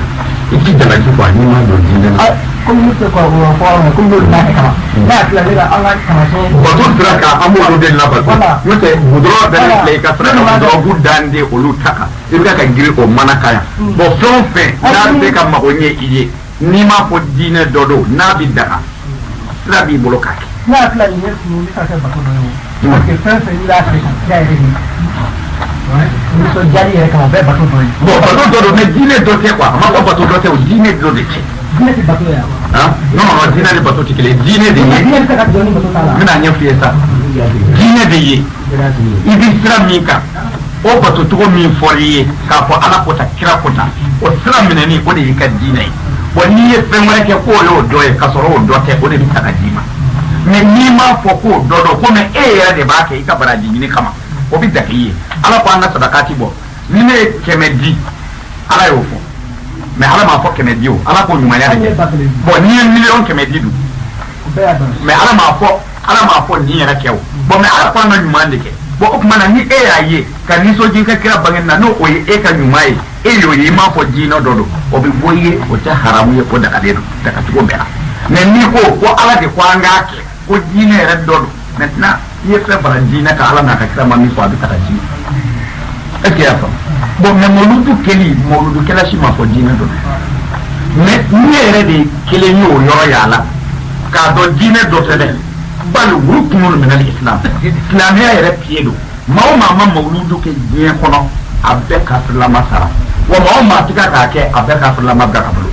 i t'i jalaki quoi n'i ma don diinɛ na comme ne tɛ kɔ o fɔ yɔrɔ comme n'olu t'a kɛ kaban ne hakili la ne ka an ka taamasiyɛn bato sira kan an b'olu de labato n'o tɛ gudɔrɔn bɛɛ filɛ i ka sira kan gudɔrɔn dan de olu ta kan i bɛ ka girin o mana kan yan bon fɛn o fɛn n'a bɛ ka mago ɲɛ i ye n'i m'a fɔ diinɛ dɔ don n'a bɛ daga sira b'i bolo k'a kɛ. Ne hakili la nin ye nin bɛ se ka kɛ bato dɔ ye o parce que fɛn fɛn n'i b'a kɛ ka kira yɛrɛ de nisɔndiyali yɛrɛ kama o bɛɛ bato dɔ ye. Bon bato dɔ don mais diinɛ dɔ tɛ quoi a ma fɔ bato dɔ tɛ o diinɛ dɔ de tɛ. Diinɛ tɛ bato ye wa? Ah non non, diinɛ ni bato tɛ kelen ye. Diinɛ de ye. Diinɛ bɛ se ka jɔ ni bato t'a la. N bɛna ɲɛf'i ye sa. Diinɛ de ye i bɛ sira min kan, o bato cogo min fɔr'i ye k'a fɔ Ala ko tan, kira ko tan, o sira minɛni, o de y'i ka diinɛ ye. Bon, n'i ye fɛn wɛrɛ kɛ k'o y'o dɔ ye k'a sɔrɔ o dɔ tɛ, o de bɛ ta ka d'i ma. Mais n'i m'a fɔ k'o dɔ dɔn, komi e yɛrɛ de b'a kɛ i ka baraji ɲini kama, o bɛ daga i ye. Ala ko an ka sadakati bɔ. Ni ne ye 100 di, Ala y'o fɔ, mais Ala m'a fɔ 100 di o, Ala ko ɲumanya de kɛ. Bon, n'i ye 100 000 di dun? O bɛɛ y'a dɔn. Mais Ala m'a fɔ nin yɛrɛ kɛ o. Bon, mais Ala ko an ka ɲuman de kɛ. Bon, o tuma na, ni e y'a ye ka nisɔndiya i ka kira bange na, n'o o ye e ka ɲuman ye, e y'o ye, i m'a fɔ diinɛ dɔ don, o bɛ bɔ i ye, o tɛ haramu ye, o dagalen don dagacogo bɛɛ la. Mais n'i ko ko Ala de ko an k'a kɛ, ko diinɛ yɛrɛ dɔ don, maintenant i ye fɛn fara diinɛ kan, Ala n'a ka kira ma min fɔ, a bɛ ta ka ci. Est ce que i y'a faamu? Bon, mais mawuludu kɛli, mawuludukɛla si ma fɔ diinɛ dɔ don. Mais ne yɛrɛ de ye kelen ye o yɔrɔ y'a la k'a dɔn diinɛ dɔ tɛ dɛ, bali rukunun minal islam, silamɛya yɛrɛ pied don. Maa o maa ma mawuludu kɛ diɲɛ kɔnɔ, a bɛɛ kafirilama sara wa. Maa o maa ti ka k'a kɛ, a bɛɛ kafirilama bila ka bolo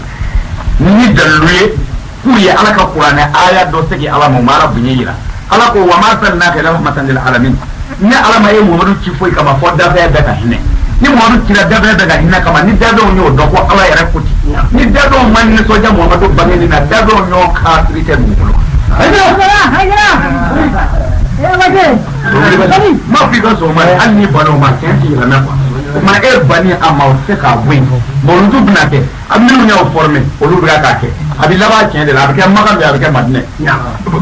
ni dalilu ye k'u ye Ala ka kuranɛ aya dɔ segin Ala ma, u ma Ala bonya yira. Ala ko wa ma arsalnaka illa rahmatan lil alamin. Ne Ala ma e Muhamadu ci foyi kama fɔ dafɛn bɛɛ ka hinɛ. Ni Muhamadu cira dafɛn bɛɛ ka hinɛ kama, ni dafɛnw y'o dɔn ko Ala yɛrɛ ko ten, ni dafɛnw ma nisɔndiya Muhamadu bangeni na, dafɛnw ɲɔgɔn kafiri tɛ dugukolo. Ma f'i ka sɔn o ma, hali ni banna o ma, tiɲɛ tɛ yɛlɛmɛ quoi. O tuma e banni a ma, o tɛ se k'a bɔ yen. Mawuludu bɛna kɛ, a minnu y'aw formé, olu bɛ k'a kɛ, a bɛ laban tiɲɛ de la. A bɛ kɛ Makan bi, a bɛ kɛ Madinɛ.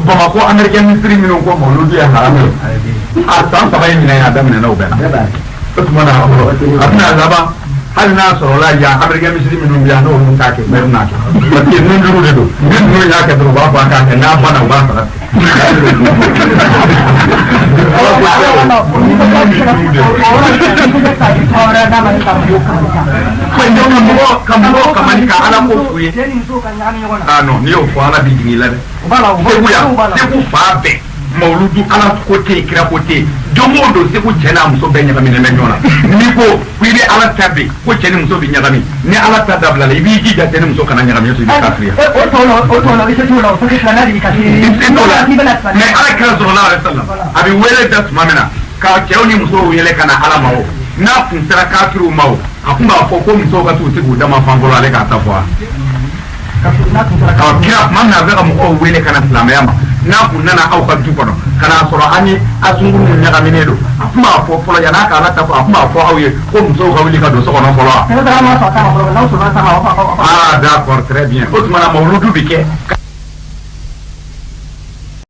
Bamakɔ américain misiri minnu ko mawuludu ye haramu ye, a san 3 ye ɲinɛ ye, a daminɛna o bɛɛ la. O tuma na a bɛna laban, hali n'a sɔrɔla yan américain misiri minnu bɛ yan, n'olu t'a kɛ, bɛɛ bɛna kɛ, parce que nun duuru de don. Ni ninnu y'a kɛ dɔrɔn, u b'a fɔ a k'a kɛ, n'a banna, u b'a sara. Ka mɔgɔ kamani ka Ala ko f'u ye. Cɛ ni muso ka ɲagami ɲɔgɔn na. Ah non, n'i y'o fɔ, Ala b'i jigin i la dɛ. O b'a la, o Segu yan, b'a la. Segu fan bɛɛ mawuludu, Ala ko tɛ yen, kira ko tɛ yen. Don o don, Segu cɛ n'a muso bɛɛ ɲagaminen bɛ ɲɔgɔn na. N'i ko ko i bɛ Ala ta bi, ko cɛ ni muso bɛ ɲagami, ni Ala ta dabila la, i b'i jija cɛ ni muso kana ɲagami, i bɛ kafiriya. O tɔ la, o tɔ la, i tɛ t'o la, o parce que silamɛya de b'i kasi. I t'o la. N'i bɛna silamɛya. Mais Ala kira sallallahu alaihi wasallam, a bɛ wele da tuma min na ka cɛw ni musow wele ka na Ala ma, o n'a kun sera kafiriw ma, o a kun b'a fɔ ko musow ka t'u sigi u dama fan fɔlɔ, ale k'a ta fɔ wa? N'a kun sera Ɔ, kira tuma min na a bɛ ka mɔgɔw wele ka na silamɛya ma, n'a kun nana aw ka du kɔnɔ ka n'a sɔrɔ an ni asunkuruw ɲagaminen don, a kun b'a fɔ fɔlɔ yan'a ka Ala ta fɔ, a kun b'a fɔ aw ye ko musow ka wuli ka don so kɔnɔ fɔlɔ wa? Kɛlɛ taara ma sɔn a ta ma fɔlɔ, n'aw sɔnna a ta ma, aw Ah d'accord, très bien. O tuma na mawuludu bi kɛ.